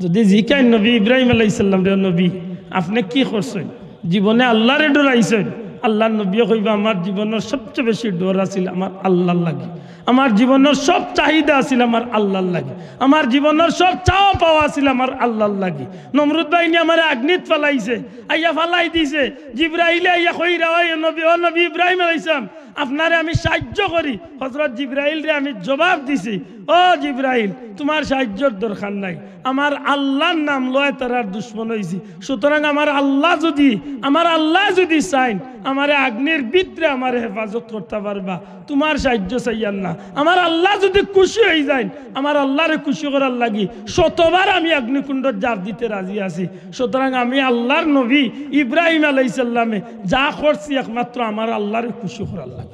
যদি জিকাইন নবী ইব্রাহিম আলাইহিস সালামরে, "নবী, আপনে কি করছইন? জীবনে আল্লাহরে ডরাইছইন?" আল্লাহর নবীয়ে কইবা, "আমার জীবনর সবচেয়ে বেশি ডর আছিল আমার আল্লাহর লাগি।" আমার জীবনর সব চাহিদা আছিল আমার আল্লার লাগি, আমার জীবনর সব চাওয়া পাওয়া আছিল আমার আল্লার লাগি। নমরুদ বাহিনী আমারে আগ্নিত ফালাইছে, আইয়া ফালাই দিছে। জিব্রাইলে আইয়া কইরা, "ওই নবী, ও নবী ইব্রাহিম আলাইহিস সালাম, আপনারে আমি সাহায্য করি।" হযরত জিব্রাইলরে আমি জবাব দিছি, "ও জিব্রাইল, তুমার সাহায্যর দরকার নাই, আমার আল্লার নাম লওয়ায় তারার দুশমন অইছি। সুতরাং আমার আল্লা যুদি, আমার আল্লায় যুদি চাইন, আমারে আগ্নির ভিতরে আমারে হেফাজত করতা পারবা, তুমার সাহায্য চাইয়ার না। আমার আল্লা যুদি খুশি অইযাইন, আমার আল্লারে খুশি করার লাগি শতবার আমি অগ্নিকুণ্ডত জাপ দিতে রাজি আছি। সুতরাং আমি আল্লার নবী ইব্রাহিম আলাইহিস সালামে যা করছি একমাত্র আমার আল্লারে খুশি করার লাগি।"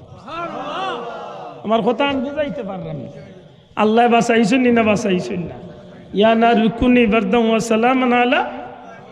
আমার কথা আমি বুঝাইতে পারলাম না? আল্লায় বাঁচাইছইন নি না বাঁচাইছইন না? ইয়া নারু কুনি বারদান ওয়া সালামান আলা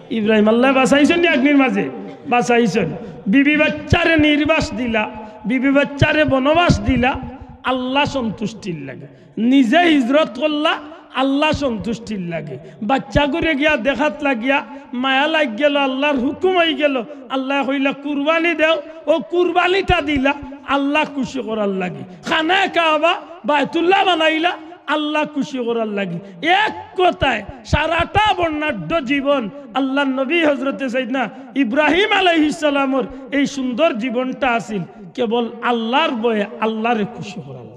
ইব্রাহিম। আল্লায় বাঁচাইছইন নি আগ্নির মাঝে? বাঁচাইছইন। বিবি বাচ্চারে নির্বাস দিলা, বিবি বাচ্চারে বনবাস দিলা, আল্লা সন্তুষ্টির লাগি। নিজে হিজরত করলা, আল্লা সন্তুষ্টির লাগি। বাচ্চাগুরে গিয়া দেখাত লাগিয়া মায়া লাগি গেল, আল্লার হুকুম অইগেল। আল্লায় কইলা, "কুরবানি দেও।" অউ কুরবানিটা দিলা আল্লা খুশি করার লাগি। খানায়ে কাবা, বায়তুল্লাহ বানাইলা আল্লা খুশি করার লাগি। এক কথায় সারাটা বর্ণাঢ্য জীবন আল্লার নবী হযরতে সাইয়েদনা ইব্রাহিম আলাইহিস সালামর এই সুন্দর জীবনটা আছিল কেবল আল্লার ভয়ে, আল্লারে খুশি করার লাগি।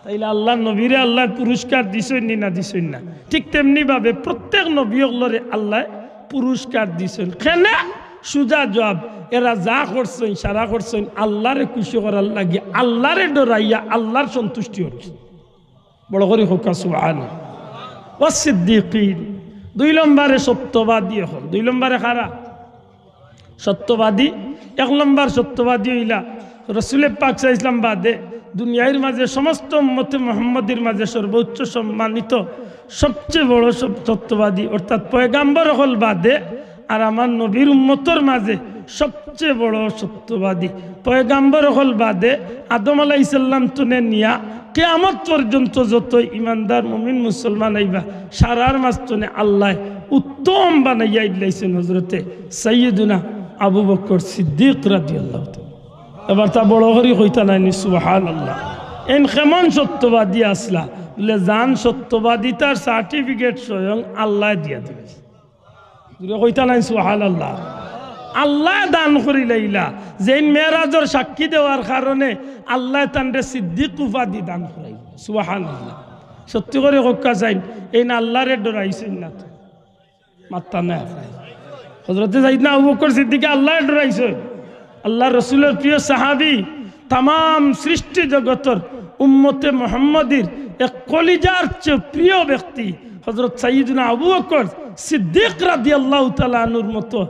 তাইলে আল্লার নবীরে আল্লায় পুরস্কার দিছইন নি না দিছইন না? ঠিক তেমনি ভাবে প্রত্যেক নবী অকলরে আল্লায় পুরস্কার দিছইন। কেনে? সুজা জবাব, এরা যা করছইন, সারা করছইন আল্লারে খুশি করার লাগি, আল্লারে ডরাইয়া, আল্লার সন্তুষ্টি অর্জন। বড় করি কউক্কা সুবহানাল্লাহ। ওয়া সিদ্দিকিন, দুই নম্বরে সত্যবাদী অকল। দুই নম্বরে কারা? সত্যবাদী। এক নম্বর সত্যবাদী অইলা রসুলে পাক সাল্লাল্লাহু আলাইহি ওয়াসাল্লাম বাদে দুনিয়ার মাঝে সমস্ত উম্মতে মুহাম্মদীর মাঝে সর্বোচ্চ সম্মানিত, সবচেয়ে বড় সব-, সত্যবাদী, অর্থাৎ পয়গাম্বর অকল বাদে আর আমার নবীর উম্মতর মাঝে সবচেয়ে বড় সত্যবাদী। পয়গাম্বর অকল বাদে আদম আলাইহিস সালাম তনে নিয়া কিয়ামত পর্যন্ত যত ইমানদার মুমিন মুসলমান আইবা, সারার মাঝ তনে আল্লায় উত্তম বানাইয়া ইল্লাইছইন হযরতে সাইয়্যিদুনা আবু বকর সিদ্দিক রাদিয়াল্লাহু তাআলা। এবার তা বড় করি কইতা নায় নি সুবহানাল্লাহ? এইন কেমন সত্যবাদী আছলা? বলে, যান সত্যবাদিতার certificate স্বয়ং আল্লায় দিয়া দিবা। জোরে কইতা নায় সুবহানাল্লাহ? আল্লায় দান করিলাইলা, যেইন মেরাজর সাক্ষী দেওয়ার কারণে আল্লায় তানরে সিদ্দিক উপাধি দান করাইলা। সুবহানাল্লাহ। সত্যি করি কউক্কা চাইন, এইন আল্লারে ডরাইছইন না তো? মাত্তা নাই আপনার। হযরতে সাইয়েদনা আবু বকর সিদ্দিকে আল্লারে ডরাইছইন। আল্লার রসুলর প্রিয় সাহাবী, তামাম সৃষ্টি জগতর উম্মতে মুহাম্মদীর এক কলিজার চেয়ে প্রিয় ব্যক্তি হযরত সাইয়্যিদুনা আবু বকর সিদ্দিক রাদিয়াল্লাহু তাআলা আনহুর মতো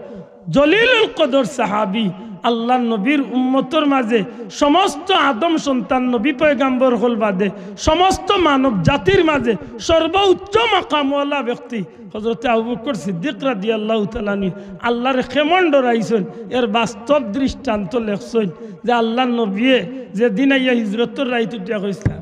জলিলুল কদর সাহাবী, আল্লার নবীর উম্মতর মাঝে সমস্ত আদম সন্তান নবী পয়গাম্বর অকল বাদে সমস্ত মানব জাতির মাঝে সর্বোচ্চ মাকামওয়ালা ব্যক্তি হযরতে আবু বকর সিদ্দিক রাদিয়াল্লাহু তাআলা আনহু আল্লারে কেমন ডরাইছইন, এর বাস্তব দৃষ্টান্ত লেখছইন যে আল্লার নবীয়ে যেদিন আইয়া হিজরতর রাইত উঠিয়া কইছলা,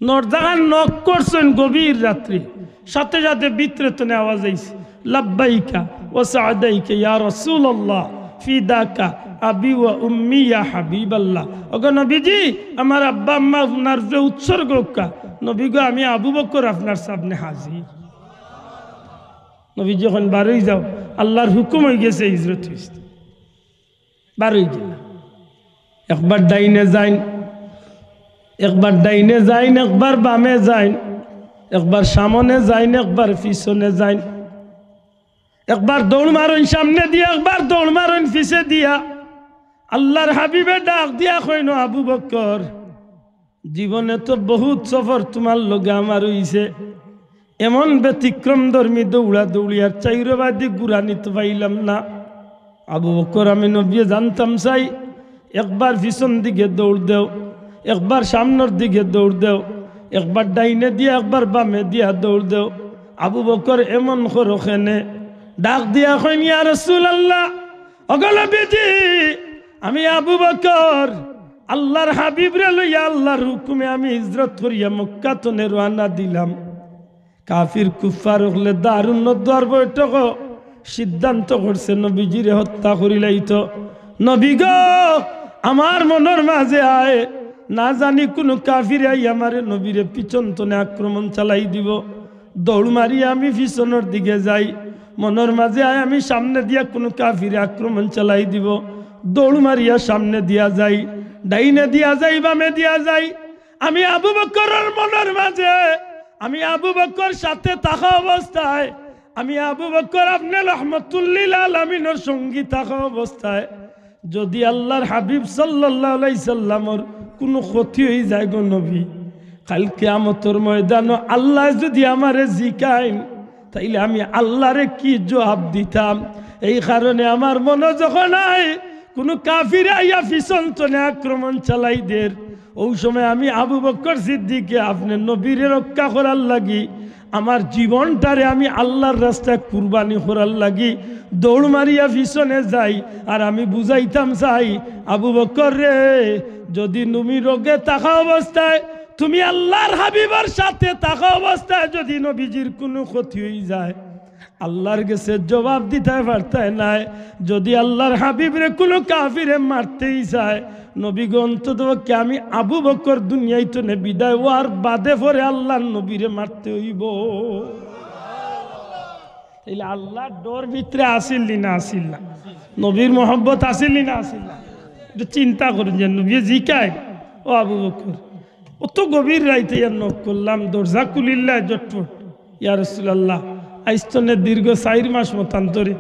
দরজাখান knock করছইন গভীর রাত্রে, সাথে সাথে ভিতরে তনে আওয়াজ আইছে, "লাব্বাইকা ওয়া সাদাইকা ইয়া রাসূলুল্লাহ, ফিদাকা আবি ওয়া উম্মি ইয়া হাবিবাল্লাহ।" ওগো নবীজি, আমার আব্বা আম্মা আপনার যে উৎসর্গ অউক্কা, নবী গো, আমি আবু বকর আপনার সামনে হাজির। নবীজি কইন, "বারই যাও, আল্লার হুকুম অইগেছে, হিজরত অইছে।" বারই গেলা। একবার ডাইনে যাইন, একবার ডাইনে যাইন, একবার বামে যাইন, একবার সামনে যাইন, একবার পিছনে যাইন, একবার দৌড় মারইন সামনে দিয়া, একবার দৌড় মারইন পিছে দিয়া। আল্লার হাবিবে ডাক দিয়া কইন, "আবু বকর, জীবনে তো বহুত সফর তুমার লগে আমার অইছে, এমন ব্যতিক্রমধর্মী দৌড়াদৌড়ি আর চাইরোবাদি ঘুরানি তো পাইলাম না। আবু বকর, আমি নবীয়ে জানতাম চাই, একবার পিছন দিকে দৌড় দেও, একবার সামনর দিকে দৌড় দেও, একবার ডাইনে দিয়া, একবার বামে দিয়া দৌড় দেও। আবু বকর এমন করো কেনে?" ডাক দিয়া কইন, "ইয়া রাসূলুল্লাহ, ওগো নবীজি, আমি আবু বকর, আল্লার হাবিবরে লইয়া আল্লার হুকুমে আমি হিজরত করিয়া মক্কা তনে রওয়ানা দিলাম। কাফির কুফফার অকলে দারুন নদওয়ার বৈঠকো সিদ্ধান্ত করছে নবীজিরে হত্যা করিলাইতো। নবী গো, আমার মনর মাঝে আয়, না জানি কুনু কাফিরে আইয়া আমারে নবীরে পিছন তনে আক্রমণ চালাই দিবো। দৌড় মারি আমি পিছনর দিকে যাই। মনর মাঝে আয়, আমি সামনে দিয়া কুনু কাফিরে আক্রমণ চালাই দিবো। দৌড় মারিয়া সামনে দিয়া যাই, ডাইনে দিয়া যাই, বামে দিয়া যাই। আমি আবু বকরর মনর মাঝে, আমি আবু বকর সাথে থাকা অবস্থায়, আমি আবু বকর আপনে রহমতুল্লিল আলামিনর সঙ্গী থাকা অবস্থায়, যদি আল্লাহর হাবিব সাল্লাল্লাহু আলাইহি সাল্লামর কুনু ক্ষতি অই যায় গো নবী, কাইল কিয়ামতর ময়দানো আল্লায় যদি আমারে জিকাইন, তাইলে আমি আল্লাহরে কি জবাব দিতাম? এই কারণে আমার মনো যখন আয়, কুনু কাফিরে আইয়া পিছন তনে আক্রমণ চালাই দের, অউ সময় আমি আবু বকর সিদ্দিকে আপনে নবীরে রক্ষা করার লাগি আমার জীবনটারে আমি আল্লাহর রাস্তায় কুরবানি করার লাগি দৌড় মারিয়া পিছনে যাই। আর আমি বুঝাইতাম চাই, আবু বকর রে, যদি তুমি রোগে থাকা অবস্থায়, তুমি আল্লাহর হাবিবর সাথে থাকা অবস্থায় যদি নবীজির কুনু ক্ষতি অই যায়, আল্লাহর গেছে জবাব দিতায় পারতায় নায়। যদি আল্লাহর হাবিবরে কুনু কাফিরে মারতেই চায়, নবী গো, অন্তত পক্ষে আমি আবু বকর দুনিয়াইত নে বিদায় অওয়ার বাদে পরে আল্লাহর নবীরে মারতে অইবো। তাইলে আল্লাহর ডর ভিতরে আছিল নি না আছিল না? নবীর মহব্বত আছিল নি না আছিল না? একটু চিন্তা করুন যে নবী জিকায়, "ও আবু বকর, অত গভীর রাইতে ইয়ার নক করলাম, দরজা খুলিল্লায় ঝটপট।" "ইয়া রাসূলুল্লাহ, আইজ তনে দীর্ঘ চাইর মাস মতান্তরে,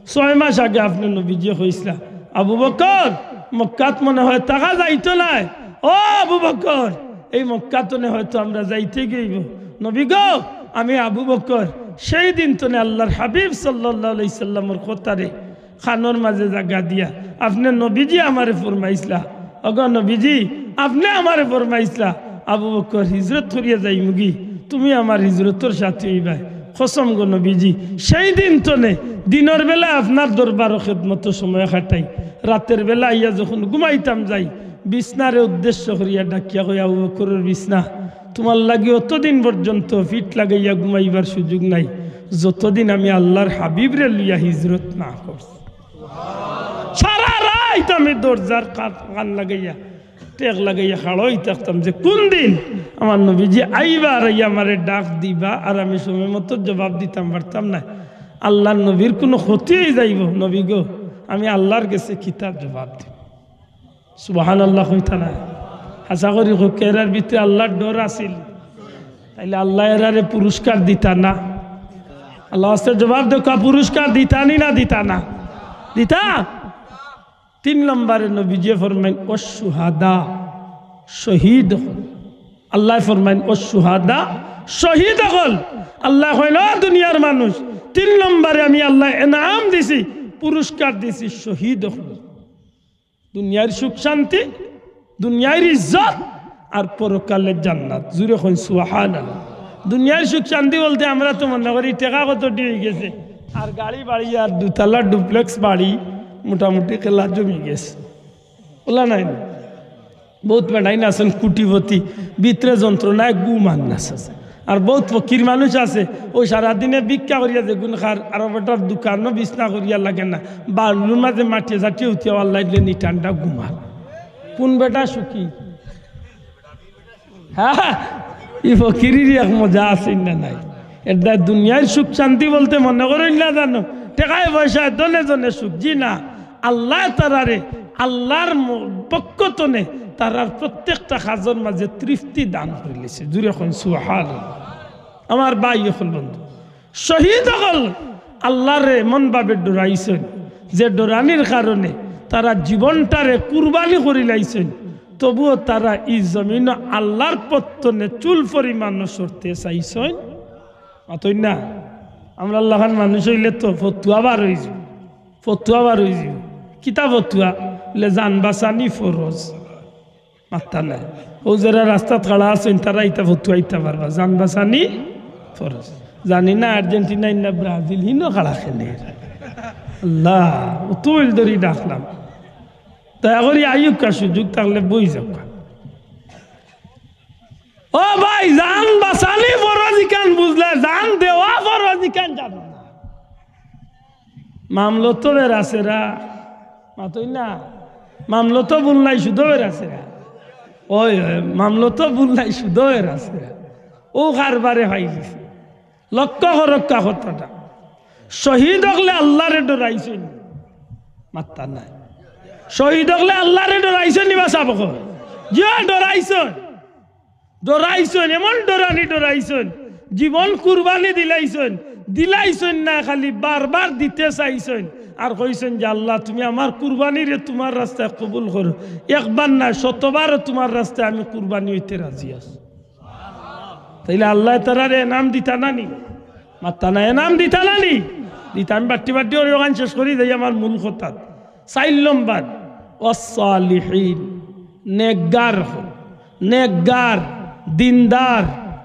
ছয় মাস আগে আপনে নবীজিয়ে কইছলা, 'আবু বকর, মক্কাত মনে হয় থাকা যাইতো নায়। ও আবু বকর, এই মক্কা তনে হয়তো আমরা যাইতে গইবো।' নবী গো, আমি আবু বকর সেই দিন তনে আল্লাহর হাবিব সাল্লাল্লাহু আলাইহি সাল্লামর কথারে কানর মাঝে জাগা দিয়া, আপনে নবীজি আমারে ফরমাইছলা, ওগো নবীজি, আপনে আমারে ফরমাইছলা, 'আবু বকর, হিজরত করিয়া যাইমুগি, তুমি আমার হিজরতর সাথী অইবায়।' কসম গো নবীজি, সেই দিন তনে দিনর বেলা আপনার দরবারো খেদমতো সময় কাটাই, রাতের বেলা আইয়া যখন ঘুমাইতাম যাই, বিছনারে উদ্দেশ্য করিয়া ডাকিয়া কই, "আবু বকরর বিছনা, তুমার লাগি অতদিন পর্যন্ত পিঠ লাগাইয়া ঘুমাইবার সুযোগ নাই, যতদিন আমি আল্লাহর হাবিবরে লইয়া হিজরত না করছি।" সারা রাইত আমি দরজার কান, কান লাগাইয়া, টেক লাগাইয়া খাড়া অই থাকতাম যে কুন দিন আমার নবীজি আইবা আর আইয়া আমারে ডাক দিবা, আর আমি সময় মতো জবাব দিতাম পারতাম না। আল্লাহর নবীর কুনু ক্ষতি অই যাইবো, নবী গো, আমি আল্লাহর গেছে কিতা জবাব দিমু? সুবহানাল্লাহ কইতা না? আশা করি কউক্কা, এরার ভিতরে আল্লাহর ডর আছিল। তাইলে আল্লায় এরারে পুরস্কার দিতা না? আল্লার ওয়াস্তে জবাব দেউক্কা, পুরস্কার দিতা নি না দিতা না? দিতা। তিন নম্বরে নবীজিয়ে ফরমাইন, "ওয়াশ-শুহাদা", শহীদ অকল। আল্লায় ফরমাইন, "ওয়াশ-শুহাদা", শহীদ অকল। আল্লায় কইন, "ও দুনিয়ার মানুষ, তিন নম্বরে আমি আল্লায় এনাম দিছি, পুরস্কার দিছি শহীদ অকল।" দুনিয়ার সুখ শান্তি, দুনিয়ার ইজ্জত, আর পরকালের জান্নাত। জুরে কইন সুবহানাল্লাহ। দুনিয়ার সুখ শান্তি বলতে আমরা তো মনে করি টেকা কতটি অই গেছে, আর গাড়ি বাড়ি, আর দুতলা duplex বাড়ি, মোটামুটি কেলা জমি গেছে, অলা নায় নি? বউত বেটাইন আছইন কুটিপতি, ভিতরে যন্ত্রণায় ঘুম আর না আছে। আর বউত ফকির মানুষ আছে, অউ সারাদিনে ভিক্ষা করিয়া যেগুন খার, আর বেটার দোকানো বিছনা করিয়া লাগে না, বালুর মাঝে মাটিয়ে চাটিয়ে উঠিয়া আল্লাহ দিলে নি ঠান্ডা ঘুমার। কুন বেটা সুখী? হ্যাঁ, ই ফকিরির এক মজা আছে না নাই? এর দ্বারা দুনিয়ার সুখ শান্তি বলতে মনে করইন না জানো, টেকায় পয়সায় ধনে জনে সুখ, জি না। আল্লায় তারারে, আল্লার ম-, পক্ষ তনে তারার প্রত্যেকটা কাজর মাঝে তৃপ্তি দান করিলিছে। জুরে কইন সুবহানাল্লাহ। আমার ভাই অকল, বন্ধু, শহীদ অকল আল্লারে এমন ভাবে ডরাইছইন যে ডরানির কারণে তারা জীবনটারে কুরবানি করিলাইছইন, তবুও তারা ই জমিনো আল্লার পথ তনে চুল পরিমাণও সরতে চাইছইন। মাতইন না? আমরার লাখান মানুষ অইলে তো ফতুয়া বার অইযিবো, ফতুয়া বার অইযিবো। কিতা ফতুয়া? বলে জান বাচানি ফরজ। মাত্তা নাই। অউ যেরা রাস্তাত খাড়া আছইন, তারা ইতা ফতুয়া দিতা পারবা, জান বাচানি ফরজ। জানি না আর্জেন্টিনা ইন্না ব্রাজিল হিনো খাড়া কেনে। আল্লাহ, অতইল ধরি ডাকলাম। দয়া করি আইউক্কা, সুযোগ থাকলে বই যাউক্কা। ও ভাই, জান বাচানি ফরজ ইখান বুঝলে, জান দেওয়া ফরজ ইখান জানো না। মামলতর এরা সেরা, মাতইন না। মামলতো ভুল নাই, শুধু এর আছে না। ওই, ওই, মামলতো ভুল নাই, শুধু এর আছে না। ও কারবারে পাই গেছে। লক্ষ্য করউক্কা কথাটা। শহীদ অকলে আল্লারে ডরাইছইন। মাত্তা নাই। শহীদ অকলে আল্লারে ডরাইছইন নি বা সাবক? জিও, ডরাইছইন। ডরাইছইন, এমন ডরানি ডরাইছইন, জীবন কুরবানি দিলাইছইন, দিলাইছইন না, খালি বারবার দিতে চাইছইন। আর কইছইন যে, "আল্লাহ, তুমি আমার কুরবানিরে তুমার রাস্তায় কবুল করো, একবার না, শতবারও তুমার রাস্তায় আমি কুরবানি অইতে রাজি আছি।" তাইলে আল্লায় তারারে এনাম দিতা না নি? মাত্তা না, এনাম দিতা না নি? দিতা। আমি বাট্টি বাট্টি করি অখান শেষ করি যাই আমার মূল কথাত। চাইর নম্বর, ওয়াসসালিহিন, নেকগার অকল, নেকগার, দিনদার,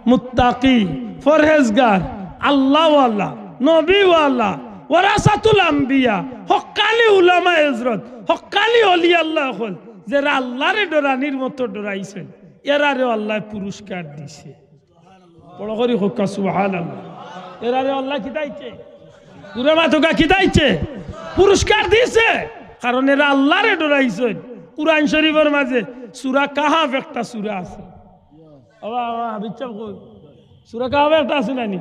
মুত্তাকি, পরহেজগার, আল্লাহওয়ালা, নবীওয়ালা, ওয়ারাসাতুল আম্বিয়া, হক্কানি উলামায়ে হজরত, হক্কানি অলি আল্লাহ অকল, যেরা আল্লারে ডরানির মতো ডরাইছইন, এরারেও আল্লায় পুরস্কার দিছে। বড় করি কউক্কা সুবহানাল্লাহ। এরারে আল্লায় কিতা দিছে? জুরে মাতউক্কা, কিতা দিছে? পুরস্কার দিছে। কারণ এরা আল্লারে ডরাইছইন। কুরআন শরীফর মাঝে সূরা কাহাফ একটা সূরা আছে। বাবা, বাবা, হাফিজ সাব কই? সূরা কাহাফ একটা আছে না নি?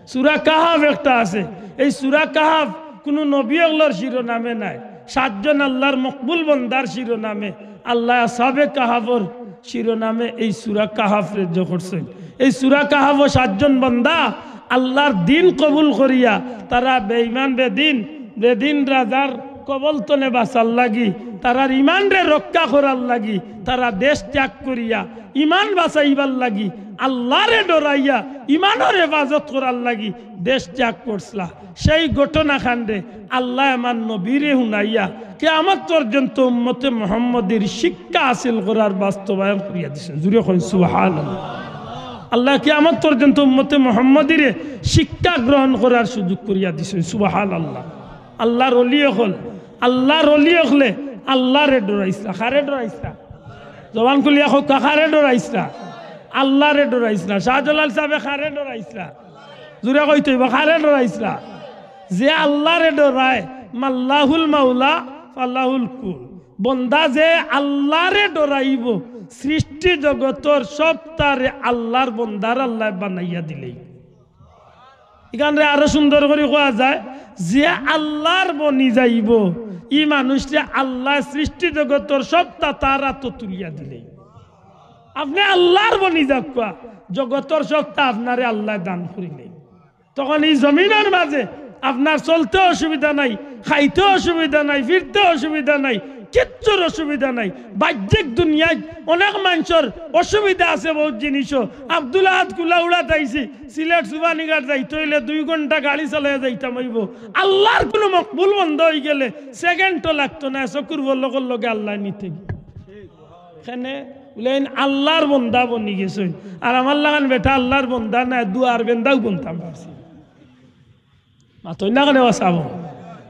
সূরা কাহাফ একটা আছে। এই সূরা কাহাফ কুনু নবী অকলর শিরোনামে নাই, সাতজন আল্লার মকবুল বন্দার শিরোনামে। আল্লায় আসহাবে কাহাফর শিরোনামে এই সূরা কাহাফরে জো করছইন। এই সূরা কাহাফো সাতজন বন্দা আল্লার দিন কবুল করিয়া, তারা বেঈমান বেদিন, বেদিন রাজার কবল তনে বাঁচার লাগি, তারার ইমানরে রক্ষা করার লাগি, তারা দেশ ত্যাগ করিয়া ইমান বাঁচাইবার লাগি, আল্লারে ডরাইয়া ইমানর হেফাজত করার লাগি দেশ ত্যাগ করছলা। সেই ঘটনাকাণ্ডে আল্লায় আমার নবীরে হুনাইয়া কিয়ামত পর্যন্ত উম্মতে মুহাম্মদীর শিক্ষা হাসিল করার বাস্তবায়ন করিয়া দিছইন। জুরে কইন সুবহানাল্লাহ। আল্লায় কিয়ামত পর্যন্ত উম্মতে মুহাম্মদীরে শিক্ষা গ্রহণ করার সুযোগ করিয়া দিছইন। সুবহানাল্লাহ। আল্লার অলি অকল, আল্লার অলি অকলে আল্লারে ডরাইছলা। কারে ডরাইছলা? জবান খুলিয়া কউক্কা, কারে ডরাইছলা? আল্লারে ডরাইছলা। শাহজালাল সাবে কারে ডরাইছলা? জুরে কইতে অইবো, কারে ডরাইছলা? যে আল্লারে ডরায়, মাল্লাহুল মাওলা ফালাহুল কুল। বন্দা যে আল্লারে ডরাইবো, সৃষ্টি জগতর সবতারে আল্লার বন্দার আল্লায় বানাইয়া দিলাইবো। ইখানরে আরো সুন্দর করি কওয়া যায়, যে আল্লার বনি যাইবো, ই মানুষরে আল্লায় সৃষ্টি জগতর সবতা তার আতো তুলিয়া দিলাইবো। আপনে আল্লার বনি যাউক্কা, জগতর সবতা আপনারে আল্লায় দান করিলাইবো। তখন ই জমিনর মাঝে আপনার চলতে অসুবিধা নাই, খাইতে অসুবিধা নাই, ফিরতে অসুবিধা নাই, কিচ্ছুর অসুবিধা নাই। বাহ্যিক দুনিয়াত অনেক মানষর অসুবিধা আছে বউত জিনিসও। আব্দুল আহাদ কুলাউড়াত আইছি, সিলেট সুবহানীঘাট যাইতে অইলে দুই ঘন্টা গাড়ি চালাইয়া যাইতাম অইবো। আল্লার কুনু মকবুল বন্দা অইগেলে সেকেন্ডও লাগতো নায়, চকুর পলকর লগে আল্লায় নিতে। কেনে? বুলে, "এইন আল্লার বন্দা বনি গেছইন, আর আমার লাখান বেটা আল্লার বন্দা নায়, দুয়ার বেন্দাও বনতাম পারছি।" মাতইন না কেনে বা সাব?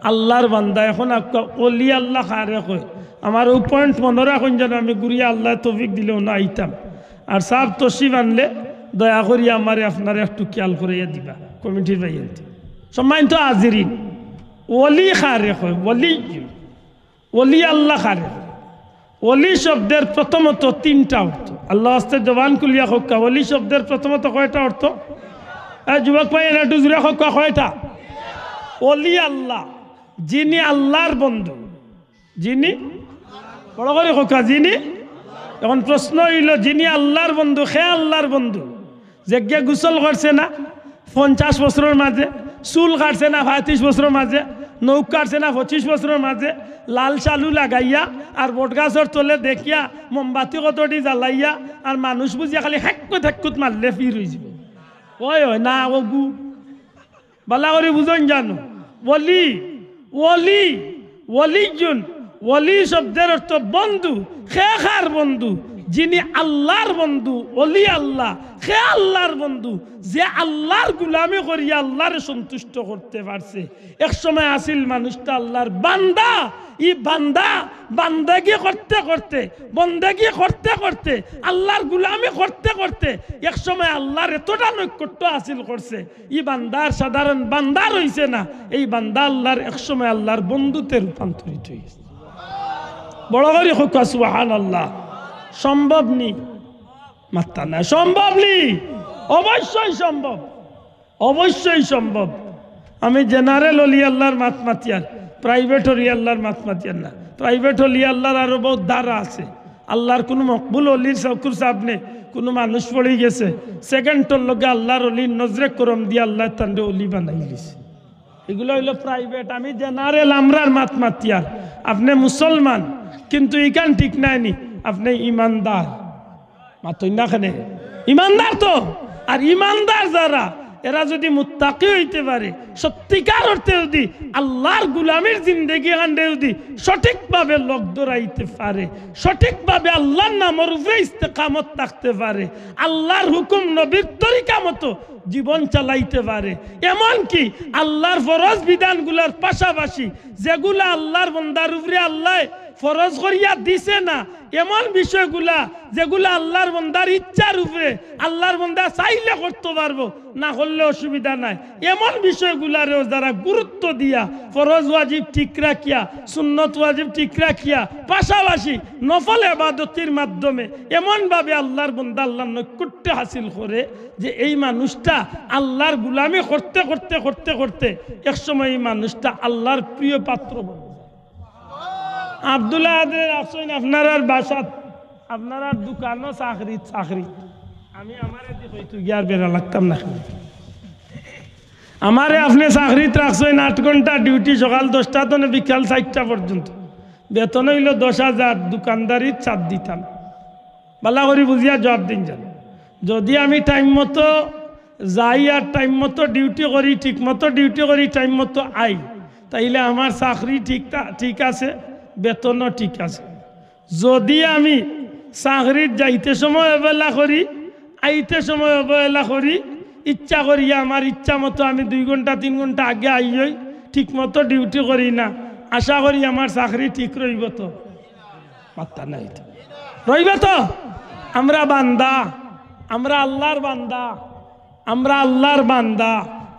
আল্লার বান্দা। এখন আউক্কা অলি আল্লাহ কারে কয়? আমার অউ point মনো রাখইন যেন আমি ঘুরিয়া আল্লায় তৌফিক দিলে অনো আইতাম। আর সাব তশরিফ আনলে দয়া করি আমারে আপনারা একটু খিয়াল করাইয়া দিবা কমিটির ভাইয়াইন্তে। সম্মানিত হাজিরিন, অলি কারে কয়? অলি, অলি আল্লাহ কারে কয়? অলি শব্দের প্রথমত তিনটা অর্থ। আল্লার ওয়াস্তে জবান খুলিয়া কউক্কা, অলি শব্দের প্রথমত কয়টা অর্থ? এ যুবক ভাই, এনে একটু জুরে কউক্কা, কয়টা? অলি আল্লাহ, যিনি আল্লার বন্ধু, যিনি, বড় করি কউক্কা, যিনি। এখন প্রশ্ন অইলো, যিনি আল্লার বন্ধু, কে আল্লার বন্ধু? যেগিয়ে গোসল করছে না পঞ্চাশ বছরর মাঝে, চুল কাটছে না পঁয়ত্রিশ বছরর মাঝে, নখ কাটছে না পঁচিশ বছরর মাঝে, লাল শালু লাগাইয়া আর বটগাছর তলে দেখিয়া মোমবাতি কতটি জ্বালাইয়া আর মানুষ বুঝিয়া খালি হেক্কুত হেক্কুত মারলে ফির অইযিবো। অয়, অয় না, অগু। ভালা করি বুঝইন জানো, অলি, অলি, অলিজুন, অলি শব্দের অর্থ বন্ধু। কে কার বন্ধু? যিনি আল্লার বন্ধু, অলি আল্লাহ। কে আল্লার বন্ধু? যে আল্লার গুলামি করিয়া আল্লারে সন্তুষ্ট করতে পারছে। এক সময় আছিল মানুষটা আল্লার বান্দা, ই বান্দা বান্দাগি করতে করতে, বন্দেগি করতে করতে, আল্লার গুলামি করতে করতে এক সময় আল্লার এতটা নৈকট্য হাসিল করছে, ই বান্দা আর সাধারণ বান্দা রইছে না, এই বান্দা আল্লার এক সময় আল্লার বন্ধুতে রূপান্তরিত অইগেছে। বড় করি কউক্কা সুবহানাল্লাহ। সম্ভব নি? মাত্তা না, সম্ভব নি? অবশ্যই সম্ভব, অবশ্যই সম্ভব। আমি জেনারেল অলি আল্লাহর মাত মাতিয়ার, প্রাইভেট অলি আল্লাহর মাত মাতিয়ার না। প্রাইভেট অলি আল্লাহর আরো বউত ধারা আছে। আল্লাহর কুনু মকবুল অলির চকুর সামনে কুনু মানুষ পড়ি গেছে, সেকেন্ডর লগে আল্লাহর অলির নজরে করম দিয়া আল্লায় তানরে অলি বানাইলিছে। ইগুলা অইলো প্রাইভেট। আমি জেনারেল, আমরার মাত মাতিয়ার। আপনে মুসলমান, কিন্তু ইখান ঠিক নায় নি, আপনে ইমানদার। মাতইন না কেনে? ইমানদার তো। আর ইমানদার যারা, এরা যুদি মুত্তাকি অইতে পারে, সত্যিকার অর্থে যুদি আল্লাহর গুলামির জিন্দেগি খানরে যুদি সঠিকভাবে লগ ধরাইতে পারে, সঠিকভাবে আল্লাহর নামর উপরে ইস্তেকামত থাকতে পারে, আল্লাহর হুকুম নবীর তরিকা মতো জীবন চালাইতে পারে, এমনকি আল্লাহর ফরজ বিধানগুলার পাশাপাশি যেগুলা আল্লাহর বন্দার উপরে আল্লায় ফরজ করিয়া দিছে না, এমন বিষয়গুলা যেগুলা আল্লাহর বন্দার ইচ্ছার উপরে, আল্লাহর বন্দা চাইলে করতে পারবো, না করলে অসুবিধা নাই, এমন বিষয়গুলারেও যারা গুরুত্ব দিয়া ফরজ ওয়াজিব ঠিক রাখিয়া, সুন্নত ওয়াজিব ঠিক রাখিয়া, পাশাপাশি নফল ইবাদতির মাধ্যমে এমনভাবে আল্লাহর বন্দা আল্লাহর নৈকট্য হাসিল করে, যে এই মানুষটা আল্লাহর গুলামি করতে করতে করতে করতে একসময় এই মানুষটা আল্লাহর প্রিয় পাত্র বনে যায়। আব্দুল আহাদরে রাখছইন আপনারার বাসাত, আপনারার দোকানো, চাকরিত, চাকরিত। আমি আমারে দি কইতো গিয়ার বেড়া লাগতাম না। আমারে আপনে চাকরিত রাখছইন, আট ঘন্টা ডিউটি, সকাল দশটা তনে বিকাল চাইরটা পর্যন্ত, বেতন অইলো দশ হাজার, দোকানদারিত সাত দিতাম। ভালা করি বুঝিয়া জবাব দিন যান। যুদি আমি টাইম মতো যাই আর টাইম মতো ডিউটি করি, ঠিক মতো ডিউটি করি, টাইম মতো আই, তাইলে আমার চাকরি ঠিক থা-, ঠিক আছে, বেতনও ঠিক আছে। যুদি আমি চাকরিত যাইতে সময় অবহেলা করি, আইতে সময় অবহেলা করি, ইচ্ছা করিয়া আমার ইচ্ছা মতো আমি দুই ঘন্টা তিন ঘন্টা আগে আইয়ই, ঠিক মতো ডিউটি করি না, আশা করি আমার চাকরি ঠিক রইবো তো? মাত্তা নাই তো। রইবো তো? আমরা বান্দা, আমরা আল্লাহর বান্দা, আমরা আল্লাহর বান্দা।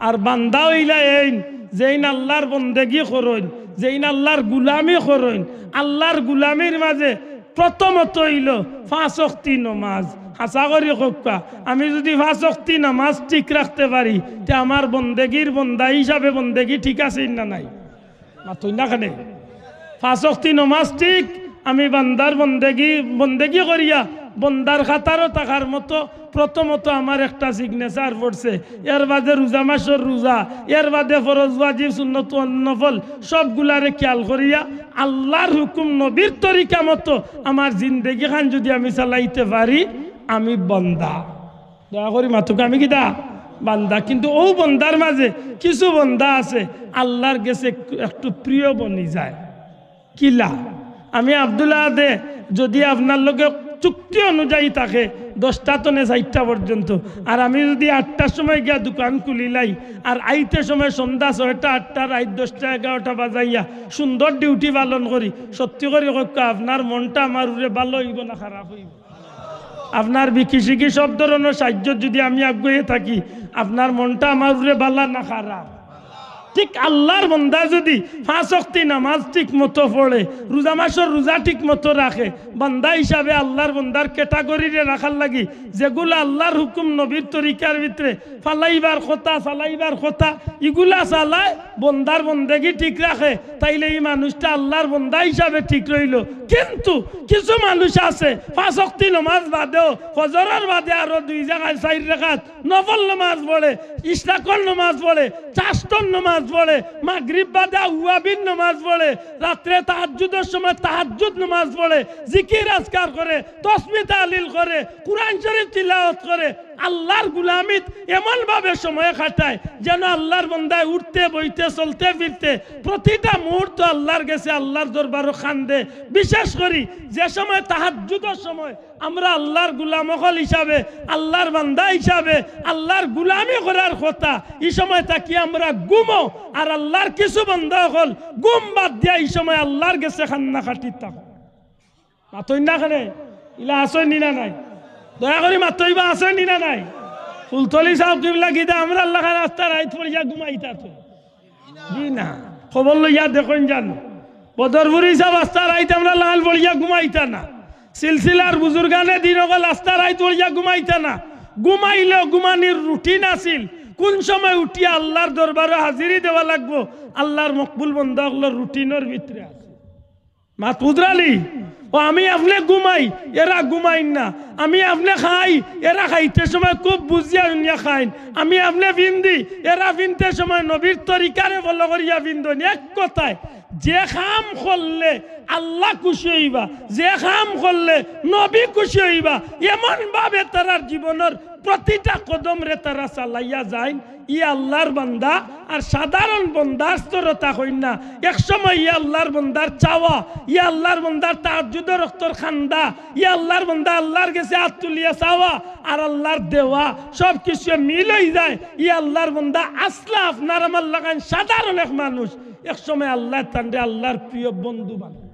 আর বান্দা অইলা এইন, যেইন আল্লাহর বন্দেগি করইন, যেইন আল্লাহর গুলামি করইন। আল্লাহর গুলামির মাঝে প্রথমত অইলো পাঁচ ওয়াক্তি নমাজ। হাছা করি কউক্কা, আমি যুদি পাঁচ ওয়াক্তি নমাজ ঠিক রাখতে পারি, তে আমার বন্দেগির বন্দা হিসাবে বন্দেগি ঠিক আছে না নাই? মাতইন না কেনে? পাঁচ ওয়াক্তি নমাজ ঠিক, আমি বান্দার বন্দেগি, বন্দেগি করিয়া বন্দার কাতারো থাকার মতো প্রথমত আমার একটা সিগনেচার পড়ছে। এর বাদে রোজা মাসর রোজা, এর বাদে ফরজ ওয়াজিব সুন্নত নফল সবগুলারে খেয়াল করিয়া আল্লাহর হুকুম নবীর তরিকা মতো আমার জিন্দেগি খান যুদি আমি চালাইতে পারি, আমি বন্দা। দয়া করি মাতউক্কা, আমি কিতা? বান্দা। কিন্তু অউ বন্দার মাঝে কিছু বন্দা আছে আল্লাহর গেছে একটু, একটু প্রিয় বনি যায়। কিলা? আমি আব্দুল আহাদে যুদি আপনার লগে চুক্তি অনুযায়ী থাকে দশটা তনে চাইরটা পর্যন্ত, আর আমি যুদি আটটার সময় গিয়া দোকান খুলিলাই, আর আইতে সময় সন্ধ্যা ছয়টা, আটটা, রাইত দশটা, এগারোটা বাজাইয়া সুন্দর ডিউটি পালন করি, সত্যি করি কউক্কা, আপনার মনটা আমার উপরে ভালা অইবো না খারাপ অইবো? আপনার বিকি শিকি সব ধরনর সাহায্যত যুদি আমি আগুয়াইয়া থাকি, আপনার মনটা আমার উপরে ভালা না খারাপ? ঠিক আল্লাহর বন্দা যুদি পাঁচ ওয়াক্তি নামাজ ঠিক মতো পড়ে, রোজা মাসর রোজা ঠিক মতো রাখে, বান্দা হিসাবে আল্লাহর বন্দার ক্যাটাগরিরে রাখার লাগি যেগুলা আল্লাহর হুকুম নবীর তরিকার ভিতরে ফালাইবার কথা, চালাইবার কথা, ইগুলা চালায়, বন্দার বন্দেগি ঠিক রাখে, তাইলে ই মানুষটা আল্লাহর বন্দা হিসাবে ঠিক রইলো। কিন্তু কিছু মানুষ আছে পাঁচ ওয়াক্তি নমাজ বাদেও ফজরর বাদে আরো দুই জাগায় চাইর রাকাত নফল নমাজ পড়ে, ইশরাকর নমাজ পড়ে, চাশতর নমাজ পড়ে, মাগরিব বাদে আউয়াবিন নমাজ পড়ে, রাত্রে তাহাজ্জুদর সময় তাহাজ্জুদ নমাজ পড়ে, জিকির আজকার করে, তসবি তাহলিল করে, কুরআন শরীফ তিলাওয়াত করে, আল্লাহর গুলামিত এমনভাবে সময় কাটায় যেন আল্লাহর বন্দায় উঠতে, বইতে, চলতে, ফিরতে প্রতিটা মুহূর্ত আল্লাহর গেছে, আল্লাহর দরবারো কান্দে। বিশেষ করি যে সময় তাহাজ্জুদর সময় আমরা আল্লাহর গুলাম অকল হিসাবে, আল্লাহর বান্দা হিসাবে, আল্লাহর গুলামি করার কথা, ই সময় থাকি আমরা ঘুমো, আর আল্লাহর কিছু বান্দা অকল ঘুম বাদ দিয়া ই সময় আল্লাহর গেছে কান্না কাটিত থাকো। মাতইন না কেনে? ইলা আছইন নি না নাই? দয়া করি মাতইবা, আছইন নি না নাই? ফুলতলি সাব কিবলা কিতা আমরার লাখান আস্তা রাইত পড়িয়া ঘুমাইতা তো? জি না। খবর লইয়া দেখইন যান। বদরপুরি সাব আস্তা রাইত আমরার লাখান পড়িয়া ঘুমাইতা না। সিলসিলার বুজুর্গানে দিন অকল আস্তা রাইত পড়িয়া ঘুমাইতা না। ঘুমাইলেও ঘুমানির রুটিন আছিল। কুন সময় উঠিয়া আল্লার দরবারো হাজিরি দেওয়া লাগবো, আল্লার মকবুল বন্দা অকলর রুটিনর ভিতরে আছে। মাত বুঝরানি? ও আমি আপনে ঘুমাই, এরা ঘুমাইন না। আমি আপনে খাই, এরা খাইতে সময় খুব বুঝিয়া হুনিয়া খাইন। আমি আপনে ফিন্দি, এরা ফিনতে সময় নবীর তরিকারে ফলো করিয়া ফিন্দইন। এক কথায়, যে কাম করলে আল্লা খুশি অইবা, যে কাম করলে নবী খুশি অইবা, এমন ভাবে তারার জীবনর প্রতিটা কদমরে তারা চালাইয়া যাইন। ই আল্লার বান্দা আর সাধারণ বন্দার স্তরতা কইন না। এক সময় ই আল্লার বন্দার চাওয়া, ই আল্লার বন্দার তাহাজ্জুদর অক্তর কান্দা, ই আল্লার বন্দা আল্লার গেছে আত তুলিয়া চাওয়া আর আল্লার দেওয়া, সব কিছু মিল অই যায়। ই আল্লার বন্দা আছলা আপনার আমার লাখান সাধারণ এক মানুষ, এক সময় আল্লায় তানরে আল্লার প্রিয় বন্ধু বানাইন।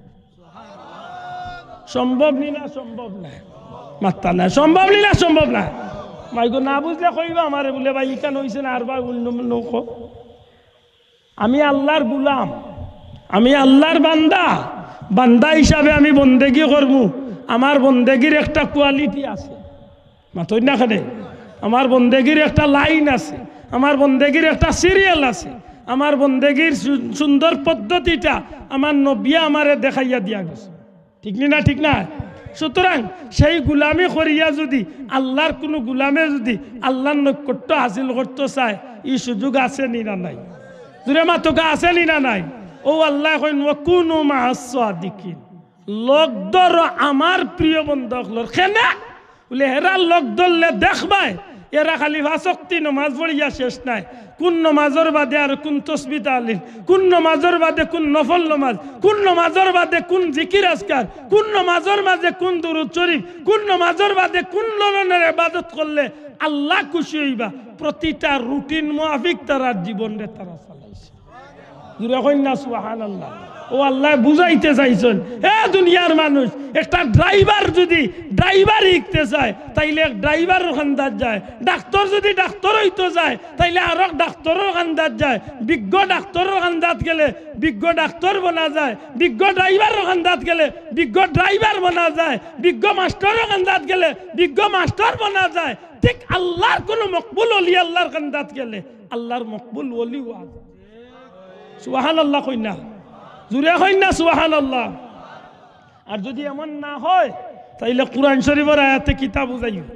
সম্ভব নি না? সম্ভব নায়। মাত্তা নায়। সম্ভব নি না? সম্ভব নায়। মাইগো না বুঝলে কইবা আমারে, বুলে, "ভাই, ইখান অইছে না, আর ভাই অন্য অন্য কও।" আমি আল্লার গুলাম, আমি আল্লার বান্দা। বান্দা হিসাবে আমি বন্দেগি করমু। আমার বন্দেগির একটা কোয়ালিটি আছে। মাতইন না কেনে? আমার বন্দেগির একটা লাইন আছে, আমার বন্দেগির একটা সিরিয়াল আছে। আমার বন্দেগির সু-, সুন্দর পদ্ধতিটা আমার নবিয়ে আমারে দেখাইয়া দিয়া গেছে। ঠিক নি না? ঠিক না? সুতরাং সেই গুলামি করিয়া যুদি আল্লার কুনু গুলামে যুদি আল্লার নৈকট্য হাসিল করতো চায়, ই সুযোগ আছে নি না নাই? জুরে মাতউক্কা, আছে নি না নাই? অউ আল্লায় কইন, "ওয়াকুনু মা'আস সাদিকিন।" লগ ধরো আমার প্রিয় বন্দা অকলর। কেনে? বুলে, "হেরার লগ ধরলে দেখবায়, এরা খালি পাঁচ ওয়াক্তি নমাজ পড়িয়া শেষ নায়। কুন নমাজর বাদে আর কুন তসবি তাহলিল, কুন নমাজর বাদে কুন নফল নমাজ, কুন নমাজর বাদে কুন জিকির আজকার, কুন নমাজর মাঝে কুন দুরুদ শরিফ, কুন নমাজর বাদে কুন ধরনর ইবাদত করলে আল্লা খুশি অইবা।" প্রতিটা রুটিন মুয়াফিক তারার জীবনরে তারা চালাইছে। জুরে কইন না সুবহানাল্লাহ। অউ আল্লায় বুঝাইতে চাইছইন, এ দুনিয়ার মানুষ, একটা ড্রাইভার যুদি ড্রাইভার হিকতে চায়, তাইলে এক ড্রাইভারর কান্দাত যায়। ডাক্তর যুদি ডাক্তর অইতো চায়, তাইলে আরক ডাক্তরর কান্দাত যায়। বিজ্ঞ ডাক্তরর কান্দাত গেলে বিজ্ঞ ডাক্তর বনা যায়, বিজ্ঞ ড্রাইভারর কান্দাত গেলে বিজ্ঞ ড্রাইভার বনা যায়, বিজ্ঞ মাস্টরর কান্দাত গেলে বিজ্ঞ মাস্টর বনা যায়। ঠিক আল্লার কুনু মকবুল অলি আল্লার কান্দাত গেলে আল্লার মকবুল অলি অওয়া যায়। সুবহানাল্লাহ কইন না? জুরে কইন না সুবহানাল্লাহ? আর যুদি এমন না অয়, তাইলে কুরআন শরিফর আয়াতে কিতা বুঝাইবো?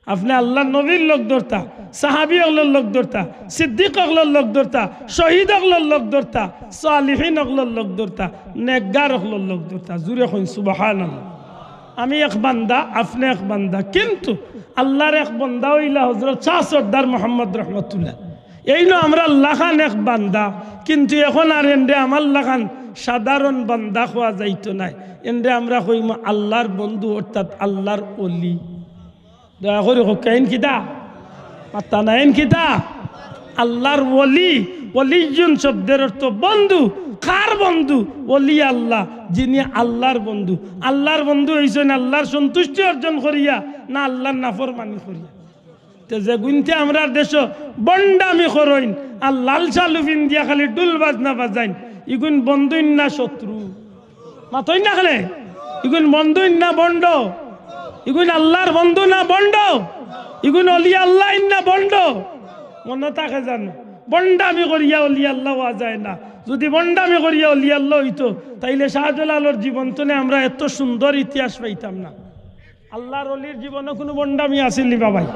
আপনে আল্লার নবীর লগ ধরতা, সাহাবি অকলর লগ ধরতা, সিদ্দিক অকলর লগ ধরতা, শহিদ অকলর লগ ধরতা, সালিহিন অকলর লগ ধরতা, নেকগার অকলর লগ ধরতা। জুরে কইন সুবহানাল্লাহ। আমি এক বান্দা, আপনে এক বান্দা, কিন্তু আল্লার এক বান্দা অইলা হজরত শাহ সর্দার মোহাম্মদ রহমতুল্লাহ। এইন আমরার লাখান এক বান্দা, কিন্তু এখন আর এনরে আমার লাখান সাধারণ বান্দা কওয়া যাইতো নায়, এনরে আমরা কইমু আল্লার বন্ধু, অর্থাৎ আল্লার অলি। দয়া করি কউক্কা, এইন কিতা? মাত্তা না, এইন কিতা? আল্লার অলি। অলিয়ুন শব্দর অর্থ বন্ধু। কার বন্ধু? অলি আল্লা, যিনি আল্লার বন্ধু। আল্লার বন্ধু অইছইন আল্লার সন্তুষ্টি অর্জন করিয়া না আল্লার নাফরমানি করিয়া? তে যেগুইন্তে আমরার দেশো ভন্ডামি করইন আর লাল শালু ফিন্দিয়া খালি ঢুল বাজনা বাজাইন, ইগুইন বন্ধুইন না শত্রু? মাতইন না কেনে? ইগুইন বন্ধুইন না ভন্ড? ইগুইন আল্লার বন্ধু না ভন্ড? ইগুইন অলি আল্লাইন না ভন্ড? মনো থাকে জানো, ভন্ডামি করিয়া অলি আল্লা অওয়া যায় না। যুদি ভন্ডামি করিয়া অলি আল্লা অইতো, তাইলে শাহজালালর জীবন তনে আমরা এত সুন্দর ইতিহাস পাইতাম না। আল্লার অলির জীবনো কুনু ভন্ডামি আছিল নি বা ভাই?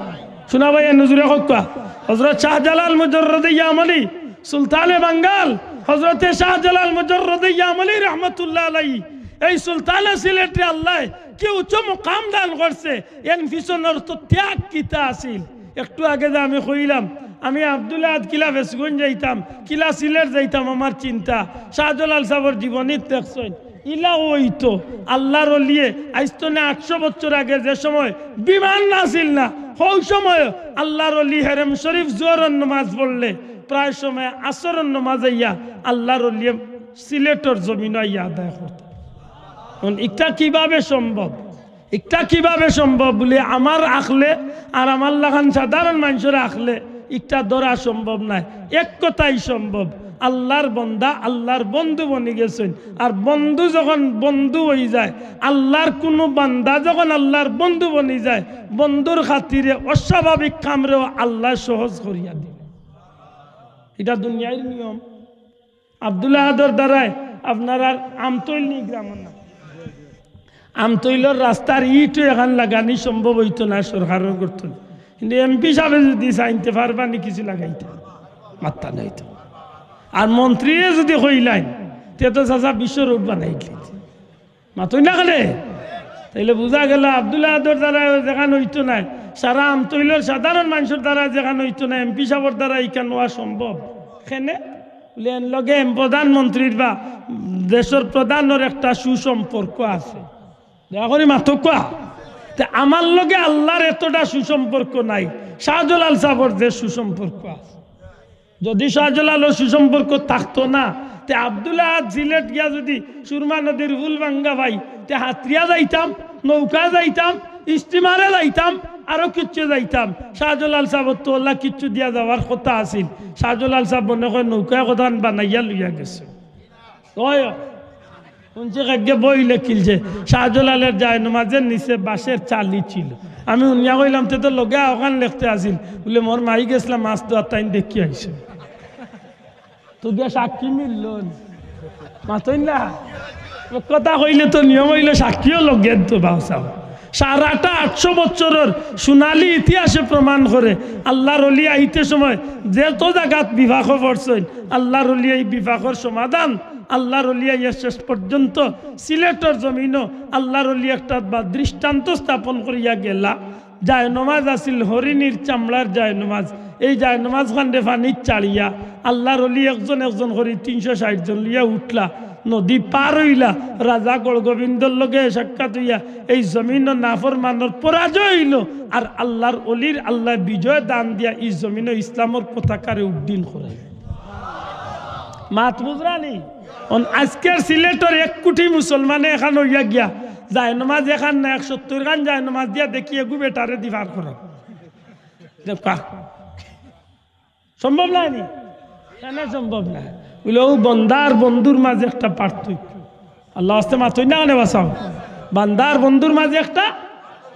হুনা ভাই, এনু জুরে কউক্কা। হজরত শাহজালাল মুজররদে ইয়ামনি, সুলতানে বাঙ্গাল, হজরতে শাহজালাল মুজররদে ইয়ামনি রহমতুল্লাহ আলাইহি, এই সুলতানে সিলেটরে আল্লায় কি উচ্চ মুকাম দান করছে, এন পিছনর তো ত্যাগ কিতা আছিল। একটু আগে যে আমি কইলাম, আমি আব্দুল আহাদ কিলা ফেঞ্চুগঞ্জ যাইতাম, কিলা সিলেট যাইতাম, আমার চিন্তা। শাহজালাল সাবর জীবনীত দেখছইন, ইলা অইতো। আল্লার অলিয়ে আইজ তনে আটশো বছর আগে যে সময় বিমান আছিল না, হউ সময় আল্লার অলি হেরেম শরিফ জোহরর নমাজ পড়লে প্রায় সময় আসরর নমাজ আইয়া আল্লার অলিয়ে সিলেটর জমিনো আইয়া আদায় করতা। এখন ইটা কিভাবে সম্ভব? ইটা কিভাবে সম্ভব বুলে আমার আখলে আর আমার লাখান সাধারণ মানষর আখলে ইটা ধরা সম্ভব নায়। এক কথায় সম্ভব, আল্লাহর বন্দা আল্লাহর বন্ধু বনি গেছইন। আর বন্ধু যখন বন্ধু অই যায়, আল্লাহর কুনু বান্দা যখন আল্লাহর বন্ধু বনি যায়, বন্ধুর খাতিরে অস্বাভাবিক কামরেও আল্লায় সহজ করিয়া দিন। ইটা দুনিয়ার নিয়ম। আব্দুল আহাদর দ্বারায় আপনারার আমতৈল নি গ্রামর নাম? আমতৈলর রাস্তার ইটও এখান লাগানি সম্ভব অইতো না, সরকারর করতো না। কিন্তু এমপি সাবে যুদি চাইন তে পারবা নি কিছু লাগাইতা? মাত্তা নাই তো। আর মন্ত্রীয়ে যুদি কইলাইন, তে তো চাচা বিশ্ব রোড বানাই দিলে। মাতইন না কেনে? তাইলে বুঝা গেল আব্দুল আহাদর দ্বারায় যেখান অইতো নায়, সারা আমতৈলর সাধারণ মানষর দ্বারায় যেখান অইতো নায়, এমপি সাবর দ্বারায় ইখান অওয়া সম্ভব। কেনে? বুলে, এন লগে এম প্রধানমন্ত্রীর বা দেশর প্রধানর একটা সুসম্পর্ক আছে। দয়া করি মাতউক্কা। তে আমার লগে আল্লাহর এতটা সুসম্পর্ক নাই, শাহজালাল সাবর যে সুসম্পর্ক আছে। যুদি শাহজালালর সুসম্পর্ক থাকতো না, তে আব্দুল আহাদ সিলেট গিয়া যুদি সুরমা নদীর পুল ভাঙ্গা পাই, তে হাতরিয়া যাইতাম, নৌকা যাইতাম, স্টিমারে যাইতাম, আরো কিচ্ছু যাইতাম। শাহজালাল সাবর তো অলা কিচ্ছু দিয়া যাওয়ার কথা আছিল। শাহজালাল সাব মনে কয় নৌকায় কথা বানাইয়া লইয়া গেছে। অয়, হুনছি কাইজ্জা বই লেখিলছে, শাহজালালর জায়নমাজর নিচে বাঁশর চালি ছিল। আমি হুনিয়া কইলাম, তে তো লগে অখান লেখতে আছিল। বুলে, মোর মাই গেছলা মাছ ধওয়াত, তাইন দেখি আইছে। তো গিয়া সাক্ষী মিললো নি? মাতইন না। কথা কইলে তো নিয়ম অইলো সাক্ষীও লগে তো বাউসাও। সারাটা আটশো বছরর সোনালী ইতিহাসে প্রমাণ করে, আল্লাহর অলি আইতে সময় যত জাগাত বিপাকো পড়ছইন, আল্লাহর অলি এই বিপাকর সমাধান, আল্লাহর অলি আইয়া শেষ পর্যন্ত সিলেটর জমিনো আল্লাহর অলি একটা বা দৃষ্টান্ত স্থাপন করিয়া গেলা। জায়নমাজ আছিল হরিণীর চামড়ার জায়নমাজ। এই জায়নমাজ খানরে পানিত ছাড়িয়া আল্লাহর অলি একজন একজন করি তিনশো ষাইট জন লইয়া উঠলা, নদী পার অইলা, রাজা গৌড়গোবিন্দর লগে সাক্ষাৎ অইয়া এই জমিনো নাফরমানর পরাজয় অইলো। আর আল্লাহর অলির আল্লায় বিজয় দান দিয়া এই জমিনো ইসলামর পতাকারে উড্ডীন করাইলা। মাত বুঝরা নি? অন আইজকের সিলেটর এক কুটি মুসলমানে এখান অইয়া গিয়া জায়নমাজ এখান না, এক সত্তইর খান জায়নমাজ দিয়া দেখি এগু বেটারে দি পার করা। দেখবা। সম্ভব নায় নি? কেনে সম্ভব নায়? বুলে, অউ বন্দা আর বন্ধুর মাঝে একটা পার্থক্য। আল্লার ওয়াস্তে মাতইন না কেনে বাসাও? বান্দা আর বন্ধুর মাঝে একটা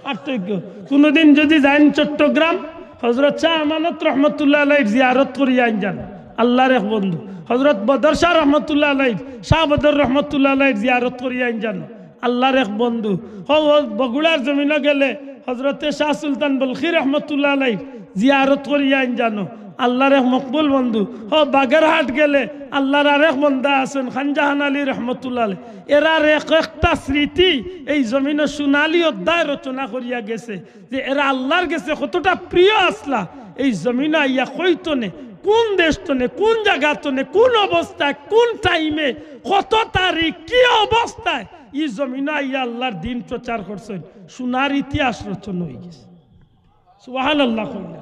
পার্থক্য। কুনুদিন যুদি যাইন চট্টগ্রাম, হজরত শাহ আমানত রহমতুল্লাহ আলাইহির জিয়ারত করিয়া আইন যান, আল্লার এক বন্ধু। হজরত বদর শাহ রহমতুল্লাহ আলাইহির, শাহ বদর রহমতুল্লাহ আলাইহির জিয়ারত করিয়া আইন যান, আল্লার এক বন্ধু। হউ, হউ বগুড়ার জমিনো গেলে হজরতে শাহ সুলতান বলখি রহমতুল্লাহ আলাইহির জিয়ারত করিয়া আইন যান, আল্লার এক মকবুল বন্ধু। হউ বাগেরহাট গেলে আল্লার আরেক বন্দা আছইন খানজাহান আলী রহমতুল্লাহ আলাইহি। এরার এক একটা স্মৃতি এই জমিনো সোনালী অধ্যায় রচনা করিয়া গেছে। যে এরা আল্লার গেছে কতটা প্রিয় আছলা, এই জমিনো আইয়া কইতো নে, কুন দেশ তনে, কুন জাগা তনে, কুন অবস্থায়, কুন টাইমে, কত তারিখ, কি অবস্থায়, ই জমিনো আইয়া আল্লার দিন প্রচার করছইন, সোনার ইতিহাস রচনা অইগেছে। সুবহানাল্লাহ কইলা।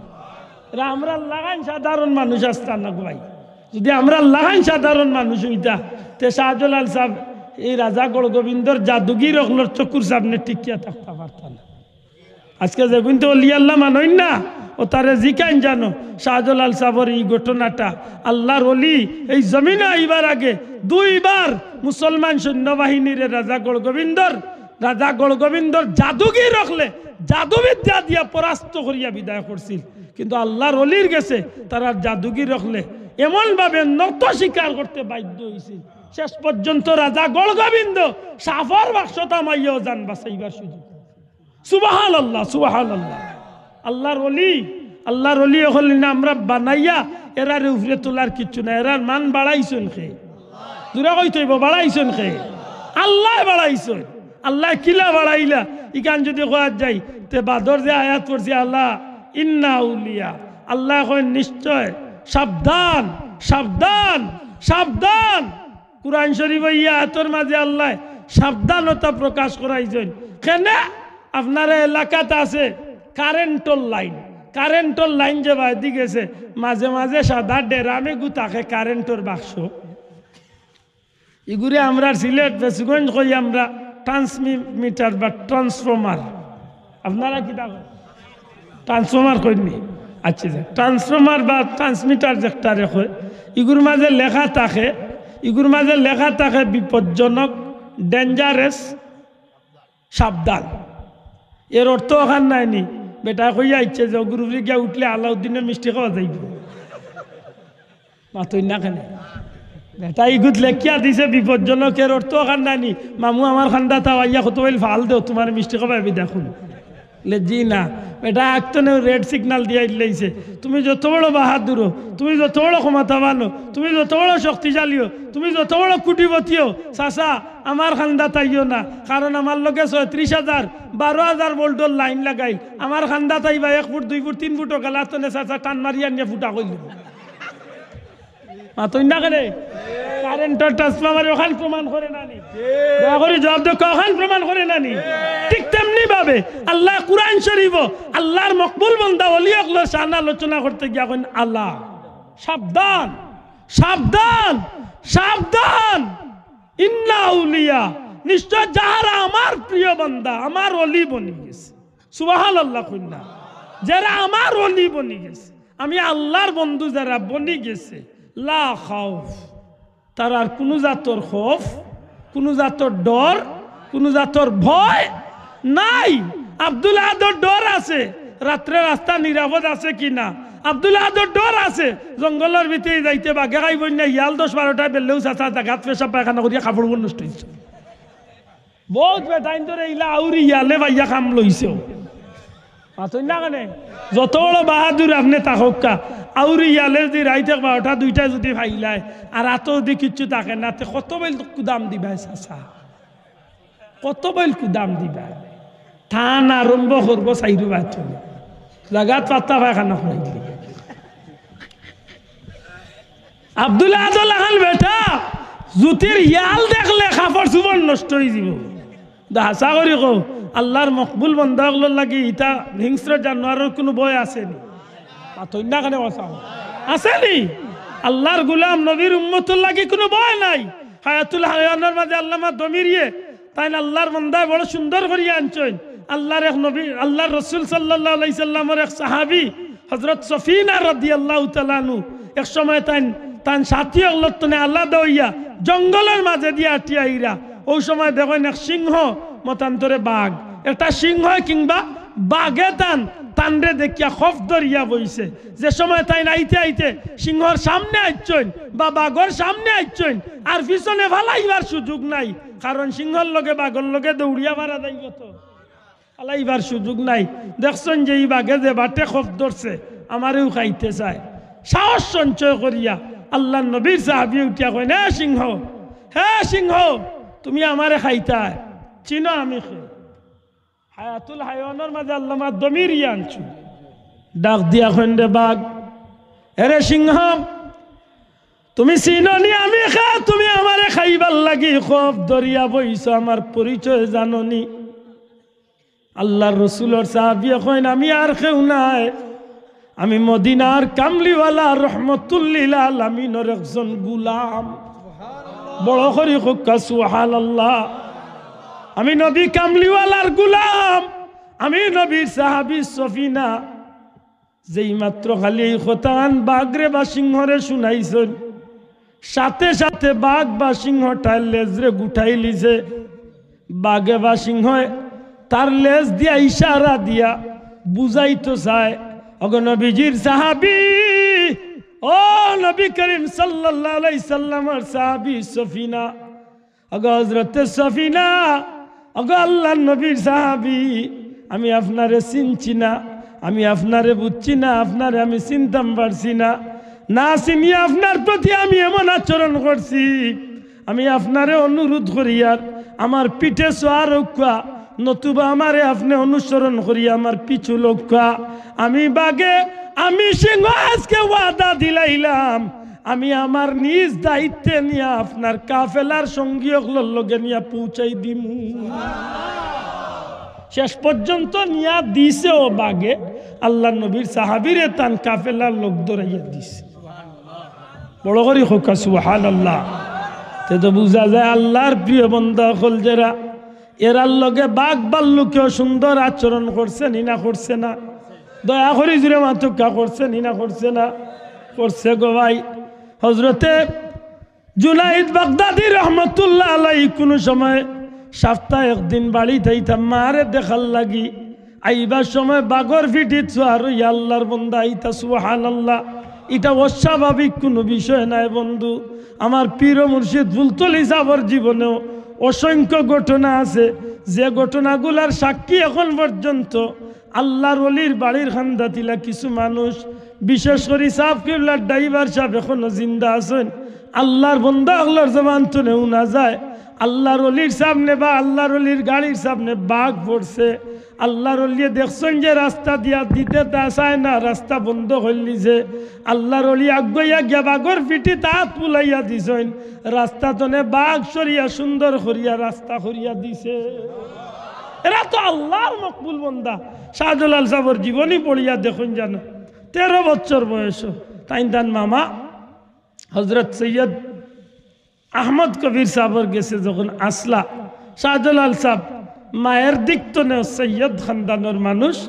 এরা আমরার লাখান সাধারণ মানুষ আছলা না গো ভাই। যুদি আমরার লাখান সাধারণ মানুষ অইতা, তে শাহজালাল সাব এই রাজা গৌড়গোবিন্দর জাদুগির অকলর চকুর সামনে টিকিয়া থাকতা পারতা না। আইজকে যেগুইন্তে অলি আল্লা মানইন না, অতারে জিকাইন যানো, শাহজালাল সাবর ই ঘটনাটা। আল্লার অলি এই জমিনো আইবার আগে দুইবার মুসলমান সৈন্যবাহিনীরে রাজা গৌড়গোবিন্দর, রাজা গৌড়গোবিন্দর জাদুগির অকলে জাদুবিদ্যা দিয়া পরাস্ত করিয়া বিদায় করছিল। কিন্তু আল্লার অলির গেছে তারার জাদুগির অকলে এমনভাবে নত স্বীকার করতে বাধ্য অইছিল, শেষ পর্যন্ত রাজা গৌড়গোবিন্দ সাফর বাক্সত হামাইয়াও জান বাঁচাইবার সুযোগ। সুবহানাল্লাহ, সুবহানাল্লাহ। আল্লার অলি, আল্লার অলি অকলরে আমরা বানাইয়া এরারে উপরে তুলার কিচ্ছু না। এরার মান বাড়াইছইন কে? জুরে কইতে অইবো, বাড়াইছইন কে? আল্লায় বাড়াইছইন। আল্লায় কিলা বাড়াইলা? ইখান যুদি কওয়াত যাই, তে বাদর যে আয়াত পড়ছি, আলা ইন্না আউলিয়া, আল্লায় কইন নিশ্চয়, সাবধান, সাবধান, সাবধান। কুরআন শরিফো ই আয়াতর মাঝে আল্লায় সাবধানতা প্রকাশ করাইছইন। কেনে? আপনারা এলাকাত আছে কারেন্টর লাইন, কারেন্টর লাইন যে বায়দি গেছে, মাঝে মাঝে সাদা ডেরাম এগু থাকে কারেন্টর বাক্স। ইগুরে আমরার সিলেট ফেঞ্চুগঞ্জ কই আমরা ট্রান্সমিটার বা ট্রান্সফর্মার। আপনারা কিতা কইন? ট্রান্সফর্মার কইন নি? আচ্ছা, যে ট্রান্সফর্মার বা ট্রান্সমিটার যেটারে কয়, ইগুর মাঝে লেখা থাকে, ইগুর মাঝে লেখা থাকে বিপজ্জনক, ডেঞ্জারাস, সাবধান। এর অর্থ অখান নায়নি, বেটায় কইয়া আইছে যে অগুর উপরে গিয়া উঠলে আলাউদ্দিনর মিষ্টি খাওয়া যাইবো। মাতইন না কেনে? বেটায় ইগুত লেখিয়া দিছে বিপজ্জনক, এর অর্থ অখান নায়নি, মামু আমার কান্দাত আও, আইয়া কতবাইল ফাল দেও, তুমার মিষ্টি খাওয়াইমু দেখো। লে জি না, বেটায় আগতনে রেড সিগনাল দিয়া দিলাইছে। তুমি যত বড় বাহাদুর অও, তুমি যত বড় ক্ষমতাবান অও, তুমি যত বড় শক্তিশালী অও, তুমি যত বড় কোটিপতি অও, চাচা, আমার কান্দাত আইও না, কারণ আমার লগে ছয়ত্রিশ হাজার, বারো হাজার ভোল্টর লাইন লাগাইল। আমার কান্দাত আইবা এক ফুট, দুই ফুট, তিন ফুট অকল, আতনে চাচা টান মারিয়া আনিয়া ফুটা করিলিমু। মাতইন না কেনে? কারেন্টর ট্রান্সফরমারে অখান প্রমাণ করে না নি? দয়া করি জবাব দেউক্কা, অখান প্রমাণ করে না নি? ঠিক তেমনি ভাবে আল্লায় কুরআন শরীফো আল্লার মকবুল বান্দা অলি অকলর শান আলোচনা করতে গিয়া কইন, আলা, সাবধান, সাবধান, সাবধান। ইন্না আউলিয়া, নিশ্চয় যাহারা আমার প্রিয় বান্দা, আমার অলি বনি গেছে। সুবহানাল্লাহ কইন না। যারা আমার অলি বনি গেছে, আমি আল্লার বন্ধু যারা বনি গেছে, লা খাউফ, তারার কুনু জাতর খৌফ, কুনু জাতর ডর, কুনু জাতর ভয় নাই। আব্দুল আহাদর ডর আছে, রাত্রে রাস্তা নিরাপদ আছে কি না? আব্দুল আহাদর ডর আছে, জঙ্গলর ভিতরে যাইতে বাঘে খাইবো না, হিয়াল দশ বারোটায় বেললেও চাচা জাগাত পেশাব পায়খানা করিয়া কাপড় নষ্ট অইছে। বউত বেটাইন্তরে ইলা আউরি হিয়ালে পাইয়া কাম লইছে। মাতইন না কেনে? যত বড় বাহাদুর আপনে থাকউক্কা, আউরি হিয়ালে যুদি রাইত এক বারোটা দুইটায় যুদি পাইলায়, আর আতো যুদি কিচ্ছু থাকে না, তে কতবাইল কুদাম দিবায় চাচা? কতবাইল কুদাম দিবায়? টান আরম্ভ করবো চাইরোবায় থনে। জাগাত পাত্তা পায়খানা করাইলি। আব্দুল আহাদর লাখান বেটা, জুতির হিয়াল দেখলে কাপড় চুপড় নষ্ট অইযিবো। দা হাছা করি কও, আল্লার মকবুল বান্দা অকলর লাগি ইতা হিংস্র জানোয়ারর কুনু ভয় আছে নি? মাতইন না কেনে কও চাই? আছে নি? আল্লার গুলাম নবীর উম্মতর লাগি কুনু ভয় নাই। হায়াতুল হায়াওয়ানর মাঝে আল্লামা দমিরিয়ে তাইন আল্লার বান্দায় বড় সুন্দর করিয়া আনছইন। আল্লার এক নবী, আল্লার রসুল সাল্লাল্লাহু আলাইহি সাল্লামর এক সাহাবী হযরত সফিনা রাদিয়াল্লাহু তাআলা আনহু, এক সময় তাইন, তান সাথী অকলর তনে আলাদা অইয়া জঙ্গলর মাঝে দিয়া আটিয়া আইরা। অউ সময় দেখইন এক সিংহ, মতান্তরে বাঘ, একটা সিংহ কিংবা বাঘে তান, তানরে দেখিয়া খফ ধরিয়া বইছে। যে সময় তাইন আইতে আইতে সিংহর সামনে আইছইন বা বাঘর সামনে আইছইন, আর পিছনে ফালাইবার সুযোগ নাই, কারণ সিংহর লগে বাঘর লগে দৌড়িয়া পারা যাইবো তো। ফালাইবার সুযোগ নাই। দেখছইন যে ই বাঘে যে বাটে খফ ধরছে, আমারেউ খাইতে চায়। সাহস সঞ্চয় করিয়া আল্লার নবীর সাহাবী উঠিয়া কইন, "হে সিংহ, হে সিংহ, তুমি আমারে খাইতায়, চিনো আমি কে?" হায়াতুল হায়াওয়ানর মাঝে আল্লামা দমিরিয়ে আনছইন। ডাক দিয়া কইন, "রে বাঘ, এরে সিংহ, তুমি চিনো নি আমি কে? তুমি আমারে খাইবার লাগি খফ ধরিয়া বইছো, আমার পরিচয় জানো নি?" আল্লার রসুলর সাহাবীয়ে কইন, "আমি আর কেউ নায়, আমি মদিনার কামলিওয়ালা রহমতুল্লিল আলামিনর একজন গুলাম।" বড় করি কউক্কা সুবহানাল্লাহ। আমি নবী কামলিওয়ালার গুলাম, আমি নবীর সাহাবী সফিনা। যেই মাত্র খালি এই কথাখান বাঘরে বা সিংহরে শুনাইছইন, সাথে সাথে বাঘ বা সিংহটায় লেজরে গুটাইলিছে। বাঘে বা সিংহে তার লেজ দিয়া ইশারা দিয়া বুঝাইতো চায়, "ওগো নবীজির সাহাবী, ও নবী করিম সাল্লাল্লাহু আলাইহি সাল্লামর সাহাবী সফিনা, ওগো হযরতে সফিনা, ওগো আল্লার নবীর সাহাবী, আমি আপনারে চিনছি না, আমি আপনারে বুঝছি না, আপনারে আমি চিনতাম পারছি না। না চিনিয়া আপনার প্রতি আমি এমন আচরণ করছি। আমি আপনারে অনুরোধ করিয়ার আমার পিঠে সোয়ার অউক্কা, নতুবা আমারে আপনে অনুসরণ করিয়া আমার পিছু লউক্কা।" আমি বাঘে, আমি সিংহ আজকে ওয়াদা দিলাইলাম, আমি আমার নিজ দায়িত্বে নিয়া আপনার কাফেলার সঙ্গী অকলর লগে নিয়া পৌঁছাই দিমু। শেষ পর্যন্ত নিয়া দিছেও বাঘে, আল্লার নবীর সাহাবীরে তান কাফেলার লগ ধরাইয়া দিছে। বড় করি কউক্কা সুবহানাল্লাহ। তে তো বুঝা যায় আল্লার প্রিয় বান্দা অকল যেরা, এরার লগে বাঘ ভাল্লুকেও সুন্দর আচরণ করছে নি না করছে না? দয়া করি জুরে মাতউক্কা, করছে নি না করছে না? করছে গো ভাই। হজরতে জুনাইদ বাগদাদি রহমতুল্লাহ আলাই কুনু সময় সাপ্তায় একদিন বাড়িত আইতা মারে দেখার লাগি। আইবার সময় বাঘর ফিঠিত সোয়ার অইয়া আল্লার বন্দা আইতা, সুবহানাল্লাহ। ইটা অস্বাভাবিক কুনু বিষয় নায় বন্ধু। আমার পীর ও মুর্শিদ ফুলতলি সাবর জীবনেও অসংখ্য ঘটনা আছে, যে ঘটনাগুলার সাক্ষী এখন পর্যন্ত আল্লার অলির বাড়ির খান্দাত ইলা কিছু মানুষ, বিশেষ করি সাব কিবলার ড্রাইভার সাব এখনো জিন্দা আছইন। আল্লার বন্দা আল্লার জবান তনে হুনা যায়, আল্লার অলির সামনে বা আল্লার অলির গাড়ির সামনে বাঘ পড়ছে। আল্লার অলিয়ে দেখছইন যে রাস্তা দিয়া দিতে তা চায় না, রাস্তা বন্ধ করিলিছে। আল্লার অলি আগুয়াইয়া গিয়া বাঘর ফিঠিত আত বুলাইয়া দিছইন, রাস্তা তনে বাঘ সরিয়া সুন্দর করিয়া রাস্তা করিয়া দিছে। এরা তো আল্লার মকবুল বন্দা। শাহজালাল সাবর জীবনী পড়িয়া দেখইন জানো, তেরো বছর বয়স, তাইন তান মামা হজরত সৈয়দ আহমদ কবির সাবর গেছে যখন আছলা, শাহজালাল সাব মায়ের দিক তনেও সৈয়দ খানদানর মানুষ,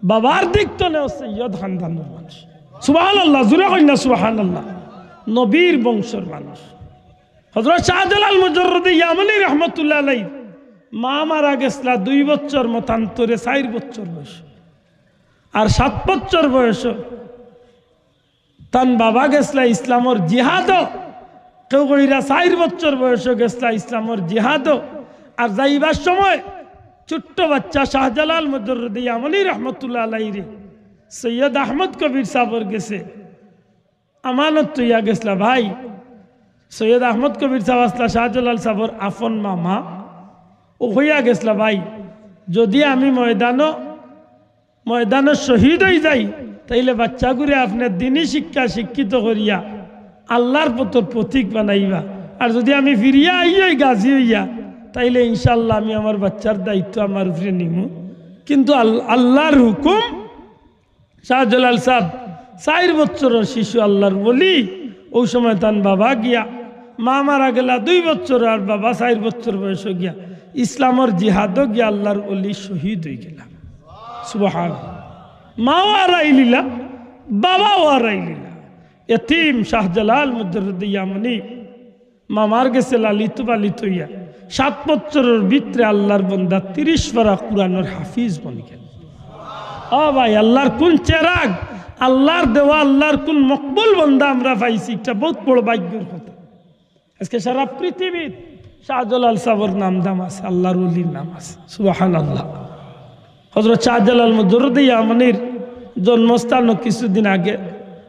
বাবার দিক তনেও সৈয়দ খানদানর মানুষ। সুবহানাল্লাহ, জুরে কইন না সুবহানাল্লাহ। নবীর বংশর মানুষ। হজরত শাহজালাল মুজররদে ইয়ামনি রহমতুল্লাহ আলাই মা মারা গেছলা দুই বছর মতান্তরে, চাইর বছর বয়স। আর সাত বছর বয়স তান বাবা গেছলা ইসলামর জিহাদো। কেউ কইরা চাইর বছর বয়স গেছলা ইসলামর জিহাদো। আর যাইবার সময় ছোট্ট বাচ্চা শাহজালাল মুজররদে ইয়ামনি রহমতুল্লাহ আলাইরে সৈয়দ আহমদ কবির সাবর গেছে আমানত থইয়া গেছলা ভাই। সৈয়দ আহমদ কবির সাব আছলা শাহজালাল সাবর আফন মামা। ও কইয়া গেছলা, "ভাই, যদি আমি ময়দানো, ময়দানো শহীদ অই যাই, তাইলে বাচ্চাগুরে আপনে দিনী শিক্ষা শিক্ষিত করিয়া আল্লার পথর পথিক বানাইবা। আর যদি আমি ফিরিয়া আই অই গাজী অইয়া, তাইলে ইনশাআল্লাহ আমি আমার বাচ্চার দায়িত্ব আমার উপরে নিমু।" কিন্তু আল-, আল্লার হুকুম, শাহজালাল সাব চাইর বছরর শিশু আল্লার ওলি, অউ সময় তান বাবা গিয়া, মা মারা গেলা দুই বছর আর বাবা চাইর বছর বয়স গিয়া ইসলামর জিহাদো গিয়া আল্লার ওলি শহীদ অই গেলা। সুবহান। মাও আরাইলিলা, বাবাও আরাইলিলা। এতিম শাহজালাল মুজররদে ইয়ামনি মামার গেছে লালিত পালিত অইয়া সাত বছরর ভিতরে আল্লার বন্দা তিরিশ পারা কুরআনর হাফিজ বনি গেল। ও ভাই, আল্লার কুন চেরাগ, আল্লার দেওয়া, আল্লার কুন মকবুল বন্দা আমরা পাইছি, ইটা বউত বড় ভাগ্যর কথা। আজকে সারা পৃথিবীত শাহজালাল সাবর নাম দাম আছে, আল্লার ওলির নাম আছে। সুবহানাল্লাহ। হজরত শাহজালাল মুজররদে ইয়ামনির জন্মস্থানো কিছুদিন আগে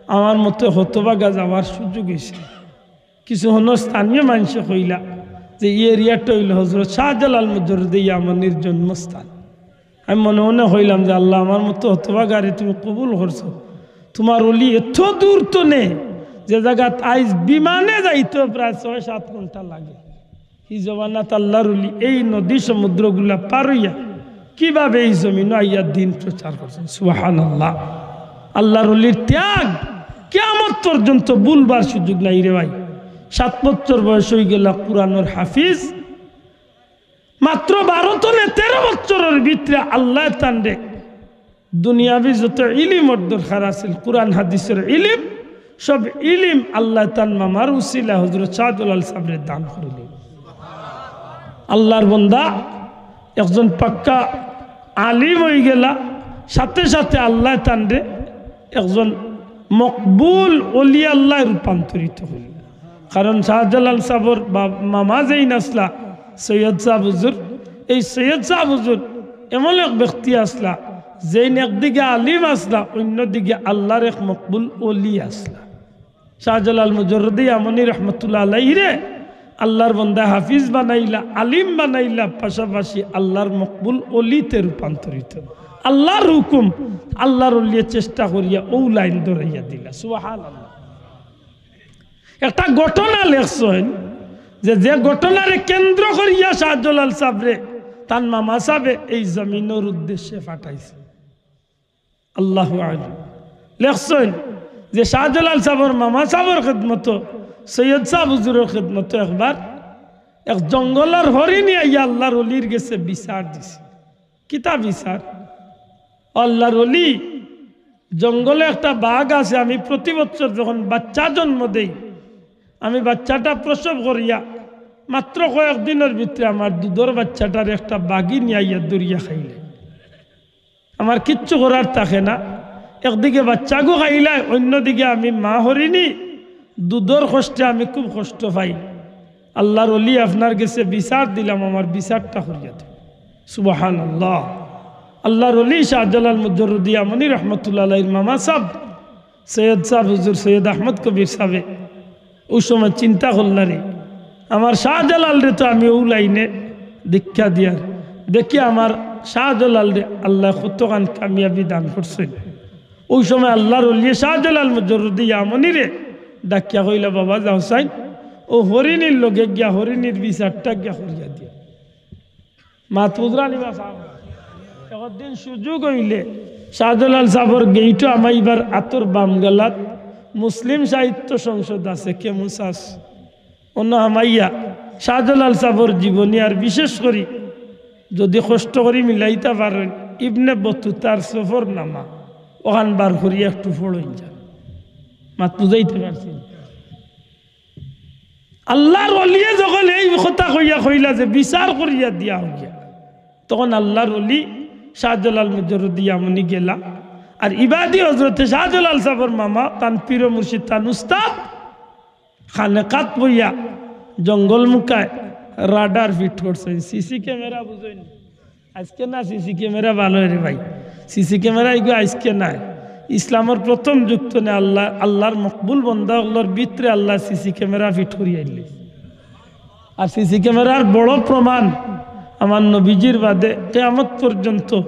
আমার মতো হতভাগা যাওয়ার সুযোগ অইছে। কিছু হনো স্থানীয় মানষে কইলা যে ই এরিয়াটা অইলো হজরত শাহজালাল মুজররদে ইয়ামনির জন্মস্থান। আমি মনে মনে কইলাম যে, "আল্লাহ, আমার মতো হতভাগারে তুমি কবুল করছো, তুমার ওলি এত দূর তনে, যে জাগাত আইজ বিমানে যাইতেও প্রায় ছয় সাত ঘন্টা লাগে, হি জমানাত আল্লার ওলি এই নদী সমুদ্রগুলা পার অইয়া কিভাবে এই জমিনো আইয়া দিন প্রচার করছইন?" সুবহানাল্লাহ। আল্লার ওলির ত্যাগ কিয়ামত পর্যন্ত ভুলবার সুযোগ নাই রে ভাই। সাত বছর বয়স অই গেলা কুরআনর হাফিজ, মাত্র বারো তনে তেরো বছরর ভিতরে আল্লায় তানরে দুনিয়াবি যত ইলিমর দরকার আছিল, কুরআন হাদিসর ইলিম, সব ইলিম আল্লায় তান মামার উসিলা হজরত শাহজালাল সাবরে দান করিলা। আল্লার বন্দা একজন পাক্কা আলিম অই গেলা, সাথে সাথে আল্লায় তানরে একজন মকবুল ওলি আল্লায় রূপান্তরিত করিলা। কারণ শাহজালাল সাবর বা-, মামা যেইন আছলা সৈয়দ সাব হুজুর, এই সৈয়দ সাব হুজুর এমন এক ব্যক্তি আছলা, যেইন একদিকে আলিম আছলা, অইন্যদিকে আল্লার এক মকবুল ওলি আছলা। শাহজালাল মুজররদে ইয়ামনি রহমতুল্লাহ আলাইহিরে আল্লার বন্দা হাফিজ বানাইলা, আলিম বানাইলা, পাশাপাশি আল্লার মকবুল ওলিতে রূপান্তরিত। আল্লার হুকুম, আল্লার ওলিয়ে চেষ্টা করিয়া অউ লাইন ধরাইয়া দিলা। সুবহানাল্লাহ। একটা ঘটনা লেখছইন যে, যে ঘটনারে কেন্দ্র করিয়া শাহজালাল সাবরে তান মামা সাবে এই জমিনর উদ্দেশ্যে পাঠাইছে। আল্লাহু আ'লাম। লেখছইন যে শাহজালাল সাবর মামা সাবর খেদমতো, সৈয়দ সাব হুজুরর খেদমতো একবার এক জঙ্গলর হরিণী আইয়া আল্লার ওলির গেছে বিচার দিছে। কিতা বিচার? আল্লার ওলি, জঙ্গলে একটা বাঘ আছে। আমি প্রতি বছর যখন বাচ্চা জন্ম দেই, আমি বাচ্চাটা প্রসব করিয়া মাত্র কয়েক দিনর ভিতরে আমার দুধর বাচ্চাটারে একটা বাঘে নিয়া আইয়া ধরিয়া খাইলে। আমার কিচ্ছু করার থাকে না। একদিকে বাচ্চাগু খাইলায়, অন্যদিকে আমি মা হরিণী, দুধর কষ্টে আমি খুব কষ্ট পাই। আল্লাহর ওলি, আপনার গেছে বিচার দিলাম, আমার বিচারটা করিয়া দেন। সুবহানাল্লাহ। আল্লাহর ওলি শাহজালাল মুজররদি ইয়ামনি রহমতুল্লাহ আলাইহির মামা সাব, সৈয়দ সাব হুজুর সৈয়দ আহমদ কবির সাবে অউ সময় চিন্তা করলা রে, আমার শাহজালালরে তো আমি অউ লাইনে দীক্ষা দিয়ার, দেখি আমার শাহজালালরে আল্লায় কতখান কামিয়াবি দান করছইন। অউ সময় আল্লাহর ওলিয়ে শাহজালাল মুজররদি ইয়ামনিরে ডাকিয়া কইলা, "বাবা যাও চাইন, অউ হরিণীর লগে গিয়া হরিণীর বিচারটা গিয়া করিয়া দিয়া।" মাত বুঝরা নি বা সাব? একদিন সুযোগ অইলে শাহজালাল সাবর গেইটো হামাইবার আতর বাম গালাত মুসলিম সাহিত্য সংসদ আছে, কেমুসাস। অনো হামাইয়া শাহজালাল সাবর জীবনী আর বিশেষ করি যদি কষ্ট করি মিলাইতা পারইন, ইবনে বতুতার সফরনামা অখান বার করিয়া একটু পড়ইন যান। মাত বুঝাইতে পারছি? আল্লাহর ওলিয়ে যখন এই কথা কইয়া কইলা যে বিচার করিয়া দিয়া অইয়া, তখন আল্লাহর ওলি শাহজালাল মুজররদি ইয়ামনি গেলা। আর ইবাদি হজরতে শাহজালাল সাবর মামা, তান পীর মুর্শিদ, তান উস্তাদ, খানেকাত বইয়া জঙ্গল মুখায় রাডার ফিট করছইন, সিসি ক্যামেরা বুঝইন। আইজকে না সিসি ক্যামেরা ভালা অয় রে ভাই, সিসি ক্যামেরা ইগু আইজকে নায়। ইসলামর প্রথম যুগ থনে আল্লাহ, আল্লাহর মকবুল বন্দা অকলর ভিতরে আল্লায় সিসি ক্যামেরা ফিট করিয়া আইলে। আর সিসি ক্যামেরার বড় প্রমাণ, আমার নবীজির বাদে কিয়ামত পর্যন্ত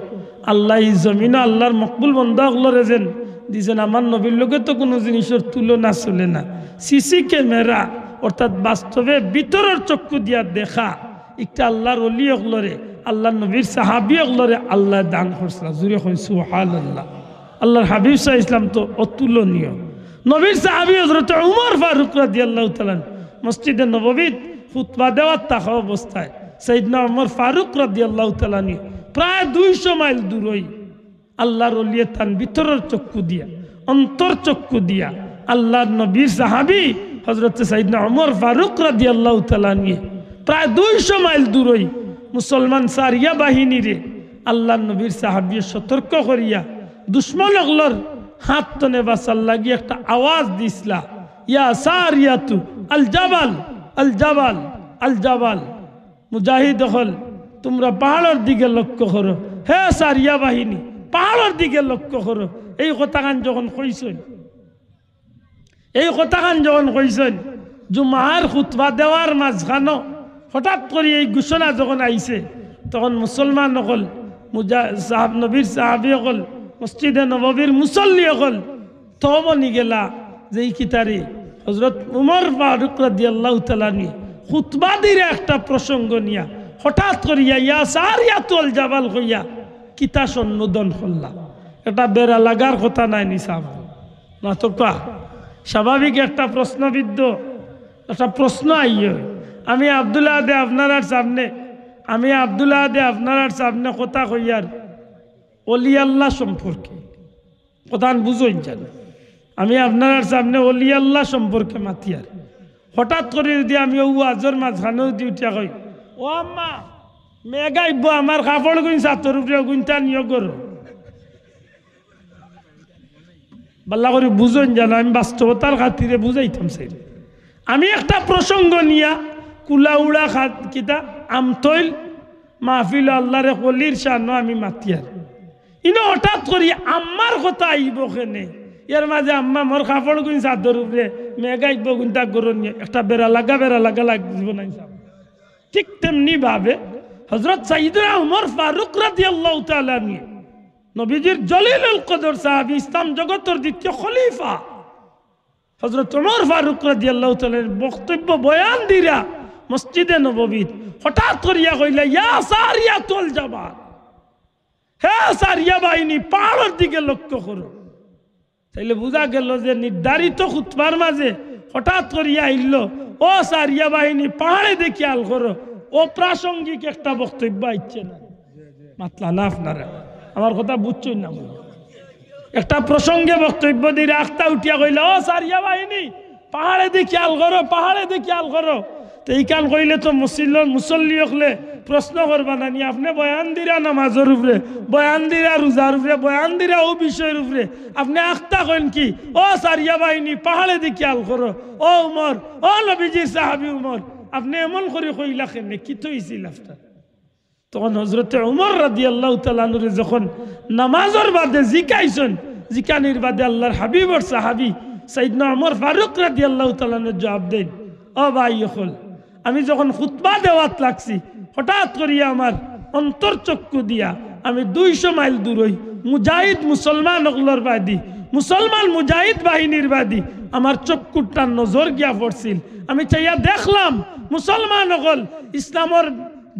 আল্লায় ই জমিনো আল্লাহর মকবুল বন্দা অকলরে যেন দিছইন, আমার নবীর লগে তো কুনু জিনিসর তুলনা চলে না। সিসি ক্যামেরা অর্থাৎ বাস্তবে ভিতরর চক্ষু দিয়া দেখা, ইকটা আল্লাহর ওলি অকলরে, আল্লাহর নবীর সাহাবী অকলরে আল্লায় দান করছলা। জুরে কইন সুবহানাল্লাহ। আল্লাহর হাবিব সাল্লাল্লাহু আলাইহি ওয়াসাল্লাম তো অতুলনীয়। নবীর সাহাবী হজরতে উমর ফারুক রাদিয়াল্লাহু তাআলা আনহু মসজিদে নববীত খুতবা দেওয়ার থাকা অবস্থায় সাইয়েদনা উমর ফারুক রাদিয়াল্লাহু তাআলা আনহু প্রায় দুইশো মাইল দূরই আল্লাহর ওলিয়ে তান ভিতরর চক্ষু দিয়া, অন্তর চক্ষু দিয়া আল্লাহর নবীর সাহাবী হজরতে সাইয়েদনা উমর ফারুক রাদিয়াল্লাহু তাআলা আনহু প্রায় দুইশো মাইল দূরই মুসলমান সারিয়া বাহিনীরে আল্লাহর নবীর সাহাবীয়ে সতর্ক করিয়া দুশমন অকলর হাত থনে বাঁচার লাগি একটা আওয়াজ দিছলা, "ইয়া সারিয়াতু আল জাবাল, আল জাবাল, আল জাবাল।" মুজাহিদ অকল, তুমরা পাহাড়র দিকে লক্ষ্য করো। হে সারিয়া বাহিনী, পাহাড়র দিকে লক্ষ্য করো। এই কথাখান যখন কইছইন, এই কথাখান যখন কইছইন, জুমার খুতবা দেওয়ার মাঝখানো হঠাৎ করি এই ঘোষণা যখন আইছে, তখন মুসলমান অকল, মুজা-, সাহাব-, নবীর সাহাবী অকল, মসজিদে নববীর মুসল্লি অকল, থমনি গেলা যে ই কিতারে হজরত উমর ফারুক রাদিয়াল্লাহু তাআলা আনহু খুতবা দিরা একটা প্রসঙ্গ নিয়া হঠাৎ করিয়া "ইয়া সারিয়াতুল জাবাল" কইয়া কিতা সম্বোধন করলা। এটা বেড়া লাগার কথা নায় নি সাব? না তো কা? স্বাভাবিক একটা প্রশ্নবিদ্ধ, একটা প্রশ্ন আইয়ে। আমি আব্দুল আহাদে আপনারার সামনে, আমি আব্দুল আহাদে আপনারার সামনে কথা কইয়ার অলি আল্লাহ সম্পর্কে। কথাখান বুঝইন জানো? আমি আপনারার সামনে অলি আল্লাহ সম্পর্কে মাতিয়ার। হঠাৎ করি যদি আমি অউ ওয়াজর মাঝখানো যদি উঠিয়া কই, "ও আম্মা, মেঘ আইবো, আমার কাপড়গুইন ছাতর উপরে, অগুইনতা নিও ঘরো।" ভালা করি বুঝইন জানো, আমি বাস্তবতার খাতিরে বুঝাইতাম চাই। আমি একটা প্রসঙ্গ নিয়া কুলাউড়া খাত-, কিতা আমতৈল মাহফিল আল্লাহর এক অলির শানো আমি মাতিয়ার। ইনো হঠাৎ করি আম্মার কথা আইবো কেনে? এর মাঝে আম্মা মোর কাপড়গুইন ছাতর উপরে, মেঘ আইবো অগুইনতা ঘরো নিও, একটা বেড়া লাগা, বেড়া লাগা লাগবো না ইনশাআল্লাহ। ঠিক তেমনি ভাবে হজরত সাইয়েদনা উমর ফারুক রাদিয়াল্লাহু তাআলা আনহু, নবীজির জলিলুল কদর সাহাবী, ইসলাম জগতর দ্বিতীয় খলিফা, হজরত উমর ফারুক রাদিয়াল্লাহু তাআলা আনহুর বক্তব্য বয়ান দিরা মসজিদে নববীত হঠাৎ করিয়া কইলা, "ইয়া সারিয়াতুল জাবাল, হে সারিয়া বাহিনী, পাহাড়র দিকে লক্ষ্য করো।" তাইলে বুঝা গেল যে নির্ধারিত খুতবার মাঝে হঠাৎ করিয়া আইলো, "ও সারিয়া বাহিনী, পাহাড়ে দেখি খেয়াল করো।" অপ্রাসঙ্গিক একটা বক্তব্য আইছে না? মাতলা না আপনারা, আমার কথা বুঝছইন না মনে হয়। একটা প্রসঙ্গে বক্তব্য দিরা আখতা উঠিয়া কইলা, "ও সারিয়া বাহিনী, পাহাড়েদি খেয়াল করো, পাহাড়েদি খেয়াল করো।" তে ইখান কইলে তো মুসল্লি, মুসল্লি অকলে প্রশ্ন করবা না নি, "আপনে বয়ান দিরা নামাজর উপরে, বয়ান দিরা রোজার উপরে, বয়ান দিরা অউ বিষয়র উপরে, আপনে আখতা কইন কি? ও সারিয়া বাহিনী, পাহাড়েদি খেয়াল করো, ও উমর, ও নবীজির সাহাবী উমর, আপনে এমন করি কইলা কেনে, কিতা অইছিল আপনার?" তখন হযরতে উমর রাদিয়াল্লাহু তাআলা আনহুরে যখন নামাজর বাদে জিকাইছইন, জিকানির বাদে আল্লাহর হাবিবর সাহাবী সাইয়েদনা উমর ফারুক রাদিয়াল্লাহু তাআলা আনহু জবাব দেইন, "ও ভাই অকল, আমি যখন খুতবা দেওয়াত লাগছি, হঠাৎ করিয়া আমার অন্তর চক্ষু দিয়া আমি দুইশো মাইল দূরই মুজাহিদ মুসলমান অকলর বাদি, মুসলমান মুজাহিদ বাহিনীর বাদি আমার চক্ষুরটা নজর গিয়া পড়ছিল। আমি চাইয়া দেখলাম মুসলমান অকল ইসলামর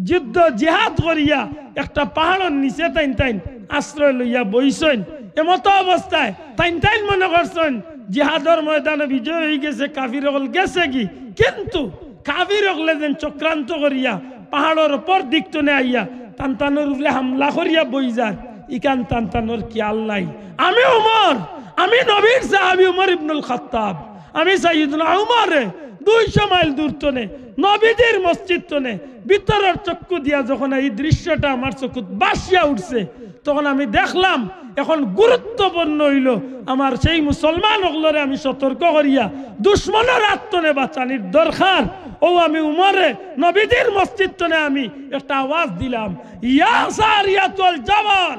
যুদ্ধ জিহাদ করিয়া একটা পাহাড়র নিচে তাইন তাইন আশ্রয় লইয়া বইছইন। এমতো অবস্থায় তাইন তাইন মনে করছইন জিহাদর ময়দানো বিজয় অইগেছে, কাফির অকল গেছেগি, কিন্তু কাফির অকলে যেন চক্রান্ত করিয়া পাহাড়র উপর দিক তনে আইয়া তান তানর উপরে হামলা করিয়া বই যার, ইখান তান তানর খেয়াল নাই।" আমি উমর, আমি নবীর সাহাবী উমর ইবনুল খাত্তাব, আমি সাইয়েদনা উমরে দুইশো মাইল দূর তনে নবীজির মসজিদ তনে ভিতরর চক্ষু দিয়া যখন এই দৃশ্যটা আমার চকুত ভাসিয়া উঠছে, তখন আমি দেখলাম এখন গুরুত্বপূর্ণ অইলো আমার সেই মুসলমান অকলরে আমি সতর্ক করিয়া দুশমনর আত তনে বাঁচানির দরকার। অউ আমি উমরে নবীজির মসজিদ তনে আমি একটা আওয়াজ দিলাম, "ইয়া সারিয়াতুল জাবাল,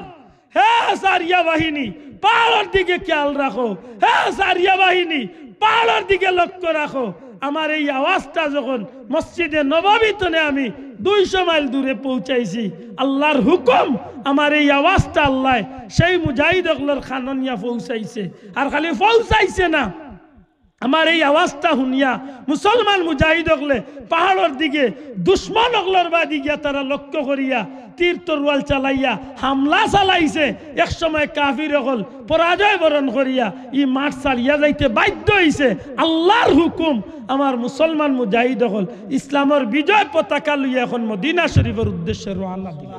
হে সারিয়া বাহিনী, পাহাড়র দিকে খেয়াল রাখো, হে সারিয়া বাহিনী, পাহাড়র দিকে লক্ষ্য রাখো।" আমার এই আওয়াজটা যখন মসজিদে নববী তনে আমি দুইশো মাইল দূরে পৌঁছাইছি, আল্লাহর হুকুম, আমার এই আওয়াজটা আল্লায় সেই মুজাহিদ অকলর কানো নিয়া পৌঁছাইছে। আর খালি পৌঁছাইছে না, আমার এই আওয়াজটা হুনিয়া মুসলমান মুজাহিদ অকলে পাহাড়র দিকে দুশমন অকলর বাদি গিয়া তারা লক্ষ্য করিয়া তীর তরোয়াল চালাইয়া হামলা চালাইছে। এক সময় কাফির অকল পরাজয় বরণ করিয়া ই মাঠ ছাড়িয়া যাইতে বাধ্য অইছে। আল্লাহর হুকুম, আমার মুসলমান মুজাহিদ অকল ইসলামর বিজয় পতাকা লইয়া এখন মদিনা শরীফর উদ্দেশ্যে রওয়ানা দিল।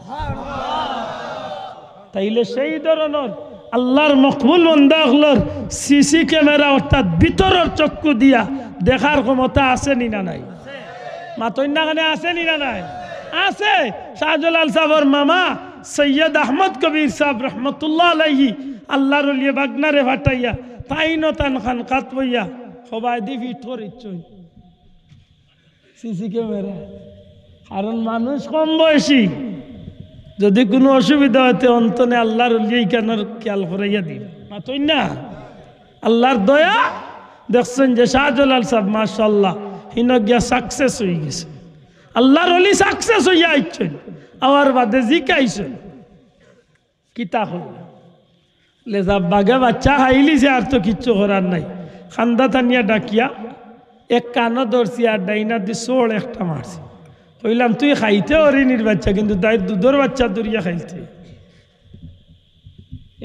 তাইলে সেই ধরনর আল্লাহর মকবুল বন্দা অকলর সিসি ক্যামেরা অর্থাৎ ভিতরর চক্ষু দিয়া দেখার ক্ষমতা আছে নি না নাই? মাতইন না কেনে, আছে নি না নাই? আছে। শাহজালাল সাবর মামা সৈয়দ আহমদ কবির সাব রহমতুল্লাহ আলাইহি আল্লাহর অলিয়ে বাগনারে ফাটাইয়া তাইনও তান খানকাত বইয়া হবায়দি ফিট করিচ্ছইন। CC camera. কারণ মানুষ কম বয়সী, যদি কুনু অসুবিধা অয় তে অন্তনে আল্লাহর অলিয়ে ইখানর খেয়াল করাইয়া দিবা। মাতইন না? আল্লাহর দয়া, দেখছইন যে শাহজালাল সাব মাশাআল্লাহ হিনো গিয়া সাকসেস অইগেছে। আল্লাহর অলি সাকসেস অইয়া আইছইন, আওয়ার বাদে জিকাইছইন, "কিতা করলা?" লেজা বাঘে বাচ্চা খাইলিছে, আর তো কিচ্ছু করার নাই। কান্দা টানিয়া ডাকিয়া এক কানো ধরছি আর ডাইন আতদি চড় একটা মারছি। কইলাম, "তুই খাইতে হরিণীর বাচ্চা, কিন্তু তাই দুধর বাচ্চা ধরিয়া খাইলতে।"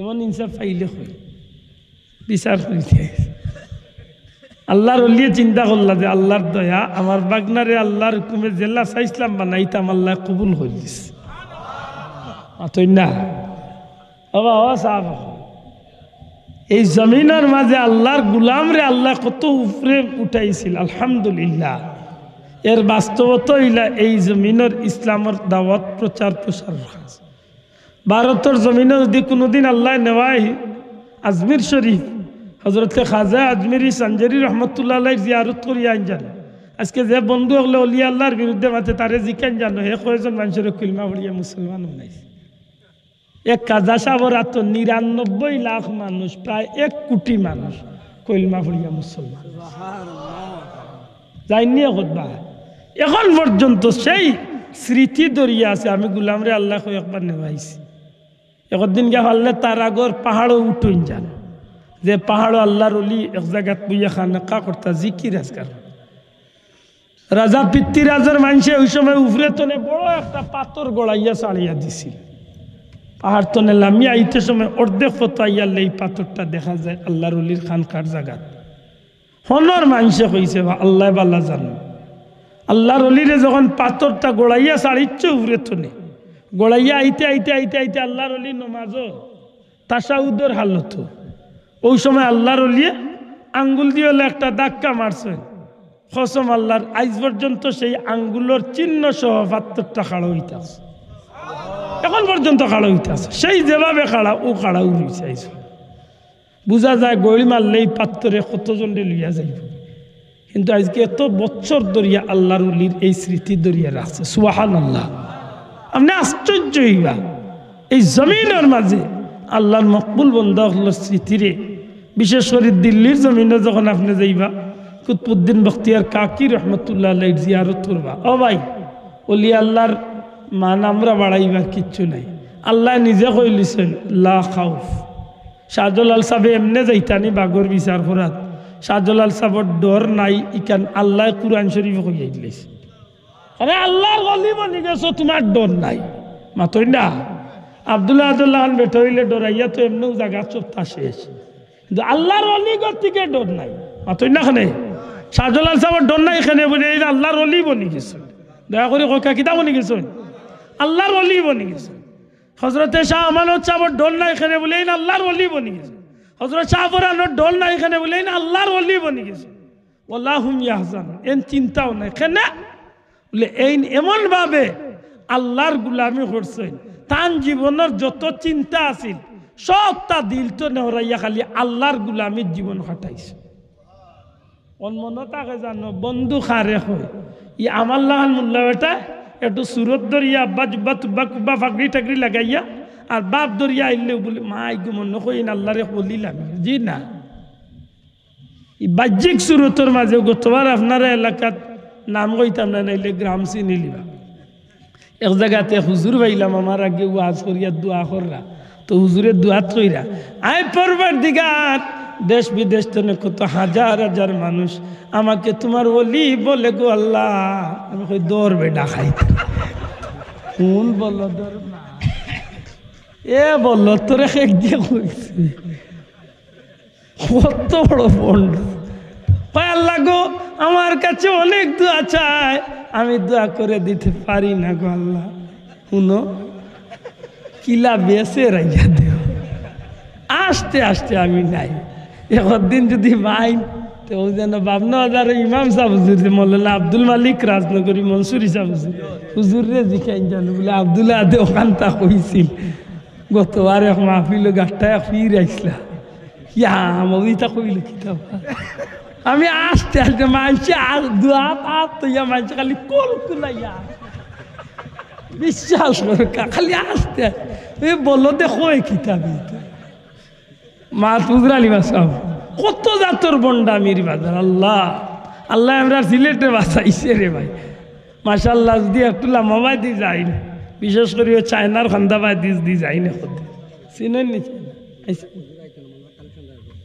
এমন ইনসাফ পাইলে কই বিচার করিতে। আল্লাহর অলিয়ে চিন্তা করলা যে, "আল্লাহর দয়া, আমার বাগনারে আল্লাহর হুকুমে যেলা চাইছলাম বানাইতাম, আল্লায় কবুল করিলিছে।" মাতইন না? বাবা, ও সাব, এই জমিনর মাঝে আল্লাহর গুলামরে আল্লায় কত উপরে উঠাইছিল, আলহামদুলিল্লাহ। এর বাস্তবতা অইলা এই জমিনর ইসলামর দাওয়াত প্রচার প্রসারর কাজ। ভারতর জমিনো যদি কুনুদিন আল্লায় নেওয়ায় আজমির শরীফ, হজরতে খাজা আজমিরি সানজারি রহমতুল্লাহ আলাইহির জিয়ারত করিয়া আইন যান। আজকে যে বন্ধু অকলে অলি আল্লাহর বিরুদ্ধে মাতে তারে জিকাইন যান, হে কয়জন মানষরে কলমা পড়িয়া মুসলমান বানাইছে? এক খাজা সাবর আতো নিরানব্বই লাখ মানুষ, প্রায় এক কোটি মানুষ কলমা পড়িয়া মুসলমান। যাইননি একবার? এখন পর্যন্ত সেই স্মৃতি ধরিয়া আছে। আমি গুলামরে আল্লায় কয় একবার নেওয়াইছি। একদিন গিয়া পারলে তারাগর পাহাড়ো উঠইন যান, যে পাহাড়ো আল্লাহর অলি এক জাগাত বইয়া খানকা করতা, জিকির আজকার। রাজা পৃথ্বীরাজর মানষে ওই সময় উপরে তনে বড় একটা পাথর গড়াইয়া ছাড়িয়া দিছিল। পাহাড় তনে লামিয়া আইতে সময় অর্ধেক পথ আইয়ারলে এই পাথরটা দেখা যায় আল্লাহর অলির খানকার জাগাত। হনর মানষে কইছে, "বা আল্লায় বালা জানো।" আল্লাহর অলিরে যখন পাথরটা গড়াইয়া ছাড়িচ্ছে উপরে তনে, গড়াইয়া আইতে আইতে আইতে আইতে আল্লাহর অলি নমাজো তাশাহুদর হালতো, অউ সময় আল্লার অলিয়ে আঙ্গুল দি অলা একটা ধাক্কা মারছইন। কসম আল্লার, আইজ পর্যন্ত সেই আঙ্গুলর চিহ্ন সহ পাত্থরটা খাড়া অইতা আছে। অখন পর্যন্ত খাড়া অইতা আছে। সেই যেভাবে খাড়া, অউ খাড়াউ রইছে আইজ। বুঝা যায়, গইড় মারলেই পাত্থরে কতজনরে লইয়া যাইবো। কিন্তু আইজকে এত বছর ধরিয়া আল্লার অলির এই স্মৃতি ধরিয়া রাখছে। সুবহানাল্লাহ। আপনে আশ্চর্য অইবা, এই জমিনর মাঝে আল্লার মকবুল বন্দা অকলর স্মৃতিরে, বিশেষ করি দিল্লির জমিনো যখন আপনে যাইবা, কুতবুদ্দিন বখতিয়ার কাকি রহমতুল্লাহ আলাইহির জিয়ারত করবা। ও ভাই, অলি আল্লার মান আমরা বাড়াইবার কিচ্ছু নাই। আল্লায় নিজে কইলিছইন, "লা খাউফ।" শাহজালাল সাবে এমনে যাইতা নি বাঘর বিচার করাত। শাহজালাল সাবর ডর নাই, ইখান আল্লায় কুরআন শরিফো কইয়া দিলাইছে। আরে আল্লার অলি বনি গেছো, তুমার ডর নাই। মাতইন না। আব্দুল আহাদর লাখান বেটা অইলে ডরাইয়া তো এমনেউ জাগাত সবতা শেষ। কিন্তু আল্লার অলি গতিকে ডর নাই। মাতইন না কেনে? শাহজালাল সাবর ডর নাই কেনে বুলে, এইন আল্লার অলি বনি গেছইন। দয়া করি কউক্কা, কিতা বনি গেছইন? আল্লার অলি বনি গেছইন। হজরতে শাহ আমানত সাবর ডর নাই কেনে বুলে, এইন আল্লার অলি বনি গেছইন। হজরত শাহ পরানর ডর নাই কেনে বুলে, এইন আল্লার অলি বনি গেছইন। ওয়ালা হুম ইয়াহজানুন, এইন চিন্তাও নাই। কেনে? বুলে, এইন এমন ভাবে আল্লার গুলামি করছইন, তান জীবনর যত চিন্তা আছিল, সবতা দিল তো নেওরাইয়া খালি আল্লার গুলামির জীবন কাটাইছইন। অন মনো থাকে জানো, বন্ধু কারে কয়? ই আমার লাখান মোল্লা বেটা, একটু সুরত ধরিয়া, আব্বা জুব্বা তুব্বা কুব্বা, ফাগড়ি টাগড়ি লাগাইয়া, আর বাপ ধরিয়া আইলেউ বুলে, "মাই গো, মনো কইন আল্লারে বলিলাম।" জি না। ই বাহ্যিক সুরতর মাঝে গতবার আপনারা এলাকাত নাম কইতাম না, নাইলে গ্রাম চিনিলিবা। এক জাগাত এক হুজুর পাইলাম, আমার আগে ওয়াজ করিয়া দোয়া কররা। তো হুজুরে দোয়াত কইরা, "আয় পরওয়ারদিগার, দেশ বিদেশ তনে কত হাজার হাজার মানুষ আমাকে তুমার অলি বলে গো আল্লাহ।" আমি কই, "দৌড় বেটা খাইতে।" কোন বলো দৌড় না? এ বলো, তোরে এক দিয়া কইছি। কত বড় ভন্ড। কয়, "আল্লাহ গো, আমার কাছে অনেক দোয়া চায়, আমি দোয়া করে দিতে পারি না গো আল্লাহ।" হুনো, কিলা বেছে রাইয়া দেও। আস্তে আস্তে আমি নাই। একদিন যদি মাইন, তো অউ যেন বাবনা বাজারর ইমাম সাব হুজুর, যে মৌলানা আব্দুল মালিক রাজনগরী মনসুরি সাব হুজুর, হুজুররে জিকাইন জানো, বুলে, "আব্দুল আহাদে অখানতা কইছিল।" গতবার এক মাহফিলো গাট্টা এক পীর আইছলা। ইয়া, মৌলভী তা কইল কিতা বা? আমি আস্তে আস্তে মানষে আর দোয়া পাত তো ইয়া মানষে খালি কল কুলাইয়া। বিশ্বাস করো কা-, খালি আস্তে আস্তে। এ বলো দেখো এ কিতাব ইতা। মাত বুঝরানি বাসাও। কত জাতর ভন্ডামির বাজার, আল্লাহ। আল্লাহ আমরার সিলেটরে বাঁচাইছে রে ভাই। মাশাআল্লাহ, যদি একটু লামাবাদি যাইন, বিশেষ করি ওই চায়নার খান্দাবাদি যদি যাইন, এখন চিনেন নি চায়না? আইসা।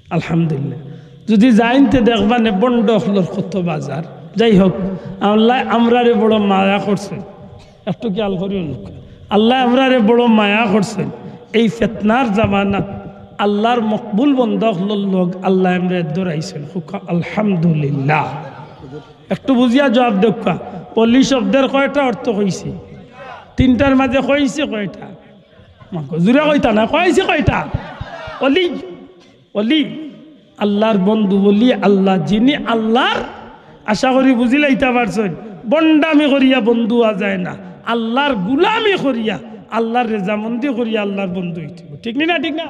আলহামদুলিল্লাহ, যদি যাইন তে দেখবা নে ভন্ড অকলর কত বাজার। যাই হোক, আল্লাহ আমরারে বড় মায়া করছে, একটু খেয়াল করিও না। আল্লাহ আমরারে বড় মায়া করছে। এই ফিতনার জামানাত আল্লাহর মকবুল বন্দা অকলর লগ আল্লাহ আমরারে ধরাইছেন। কউক্কা আলহামদুলিল্লাহ। একটু বুঝিয়া জবাব দেউক্কা। অলি শব্দের কয়টা অর্থ কইছি? তিনটার মাঝে কইছি কয়টা? মাগো, জুরে কইতা না, কইছি কয়টা? অলি, অলি, আল্লাহর বন্ধু, অলি আল্লাহ, যিনি আল্লাহর, আশা করি বুঝিলাইতা পারছইন, ভন্ডামি করিয়া বন্ধু অওয়া যায় না, আল্লাহর গুলামি করিয়া, আল্লাহর রেজামন্দি করিয়া আল্লাহর বন্ধু অইতে অইবো। ঠিক নি না? ঠিক না?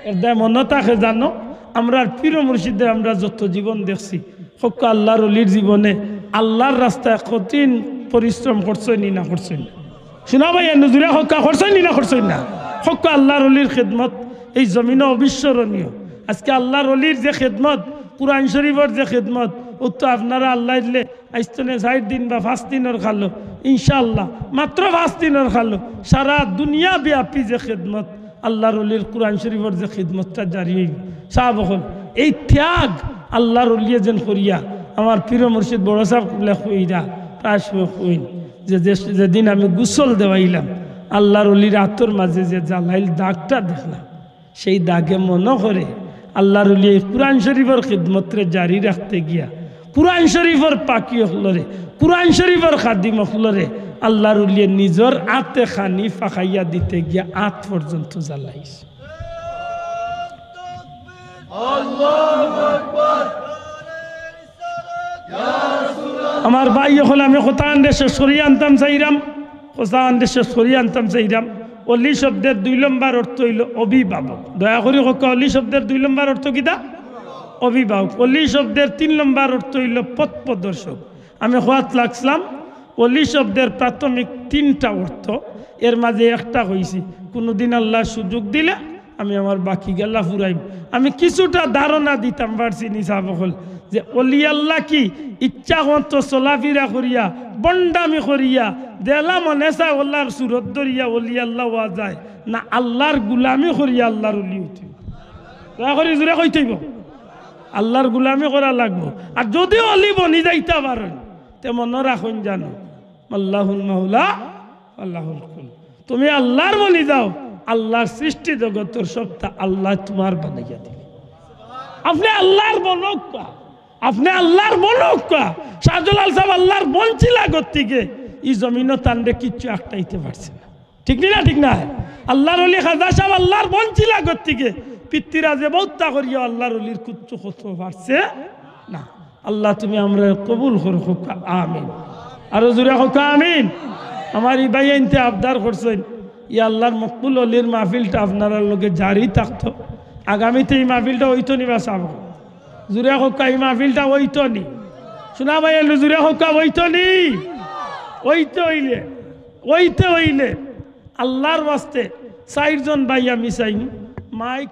এর দায় মনো থাকে জানো, আমরার পীর মুর্শিদরে আমরা যত জীবন দেখছি, কউক্কা আল্লাহর অলির জীবনে আল্লাহর রাস্তায় কঠিন পরিশ্রম করছইন নি না করছইন না? শুনা ভাই, এ নজুরে কউক্কা করছইন নি না করছইন না? কউক্কা আল্লাহর অলির খেদমত এই জমিনো অবিস্মরণীয়। আজকে আল্লাহর অলির যে খেদমত, কুরআন শরীফর যে খেদমত, অউ তো আপনারা আল্লাহ দিলে আইজ তনে চাইর দিন বা পাঁচ দিনর কালো, ইনশাআল্লাহ, মাত্র পাঁচ দিনর কালো, সারা দুনিয়া ব্যাপী যে খেদমত, আল্লাহর অলির কুরআন শরীফর যে খেদমতটা জারি অইবো, সাব অকল, এই ত্যাগ আল্লাহর অলিয়ে যেন করিয়া, আমার পীর মুর্শিদ বড় সাব কিবলা কইরা, প্রায় সময় কইন যে, যে, যেদিন আমি গোসল দেওয়াইলাম, আল্লাহর অলির আতর মাঝে যে জ্বালাইল দাগটা দেখলাম, সেই দাগে মনো করে আল্লাহর অলিয়ে এই কুরআন শরীফর খেদমতরে জারি রাখতে গিয়া, কুরআন শরীফর পাখি অকলরে, কুরআন শরীফর খাদিম অকলরে আল্লাহর অলিয়ে নিজর আতে খানি পাকাইয়া দিতে গিয়া আত পর্যন্ত জ্বালাইছে। আমার ভাই অকল, আমি কথা আনতে শেষ করি আনতাম চাইরাম, কথা আনতে শেষ করি আনতাম চাইরাম। অলি শব্দের দুই নম্বর অর্থ অইলো অভিভাবক। দয়া করি কউক্কা, অলি শব্দের দুই নম্বর অর্থ কিতা? অভিভাবক। অলি শব্দের তিন নম্বর অর্থ অইলো পথ প্রদর্শক। আমি কওয়াত লাগছিলাম, অলি শব্দের প্রাথমিক তিনটা অর্থ, এর মাঝে একটা কইছি, কুনুদিন আল্লায় সুযোগ দিলে আমি আমার বাকি গেলা ফুরাইমু। আমি কিছুটা ধারণা দিতাম পারছি নি সাব অকল, যে অলি আল্লাহ কি ইচ্ছা মতো চলাফিরা করিয়া, ভন্ডামি করিয়া, যেলা মনে চায় অলার সুরত ধরিয়া অলি আল্লাহ অওয়া যায়, না আল্লার গুলামি করিয়া আল্লার অলি অইতে অইবো? দয়া করি জুরে কইতে অইবো, আল্লার গুলামি করা লাগবো। আর যুদি অলি বনি যাইতা পারইন, তে মনো রাখইন জানো, আল্লাহুল মাওলা, আল্লাহুল কুল। তুমি আল্লার বনি যাও, আল্লার সৃষ্টি জগতর সবটা আল্লায় তুমার বানাইয়া দিবা। আপনে আল্লার বনউক্কা, আপনে আল্লার বনউক্কা। শাহজালাল সাব আল্লার বনছিলা গতিকে ই জমিনো তানরে কিচ্ছু আটকাইতে পারছে না। ঠিক নি না? ঠিক না? আল্লার অলি খাজা সাব আল্লার বনছিলা গতিকে পিতৃরাজে বউত্তা করিয়া আল্লার অলির কিচ্ছু করতে পারছে না। আল্লাহ তুমি আমরারে কবুল করো, কউক্কা আমিন। আরো জুরে কউক্কা আমিন। আমার ই ভাইয়াইন্তে আবদার করছইন, ই আল্লার মকবুল অলির মাহফিলটা আপনারার লগে জারি থাকতো। আগামীতে ই মাহফিলটা অইতো নি বা সাব? জুরে কউক্কা, ই মাহফিলটা অইতো নি? শুনা ভাই, একটু জুরে কউক্কা, অইতো নি? অইতে অইলে, অইতে অইলে আল্লার ওয়াস্তে চাইরজন ভাই আমি চাইমু, মাইক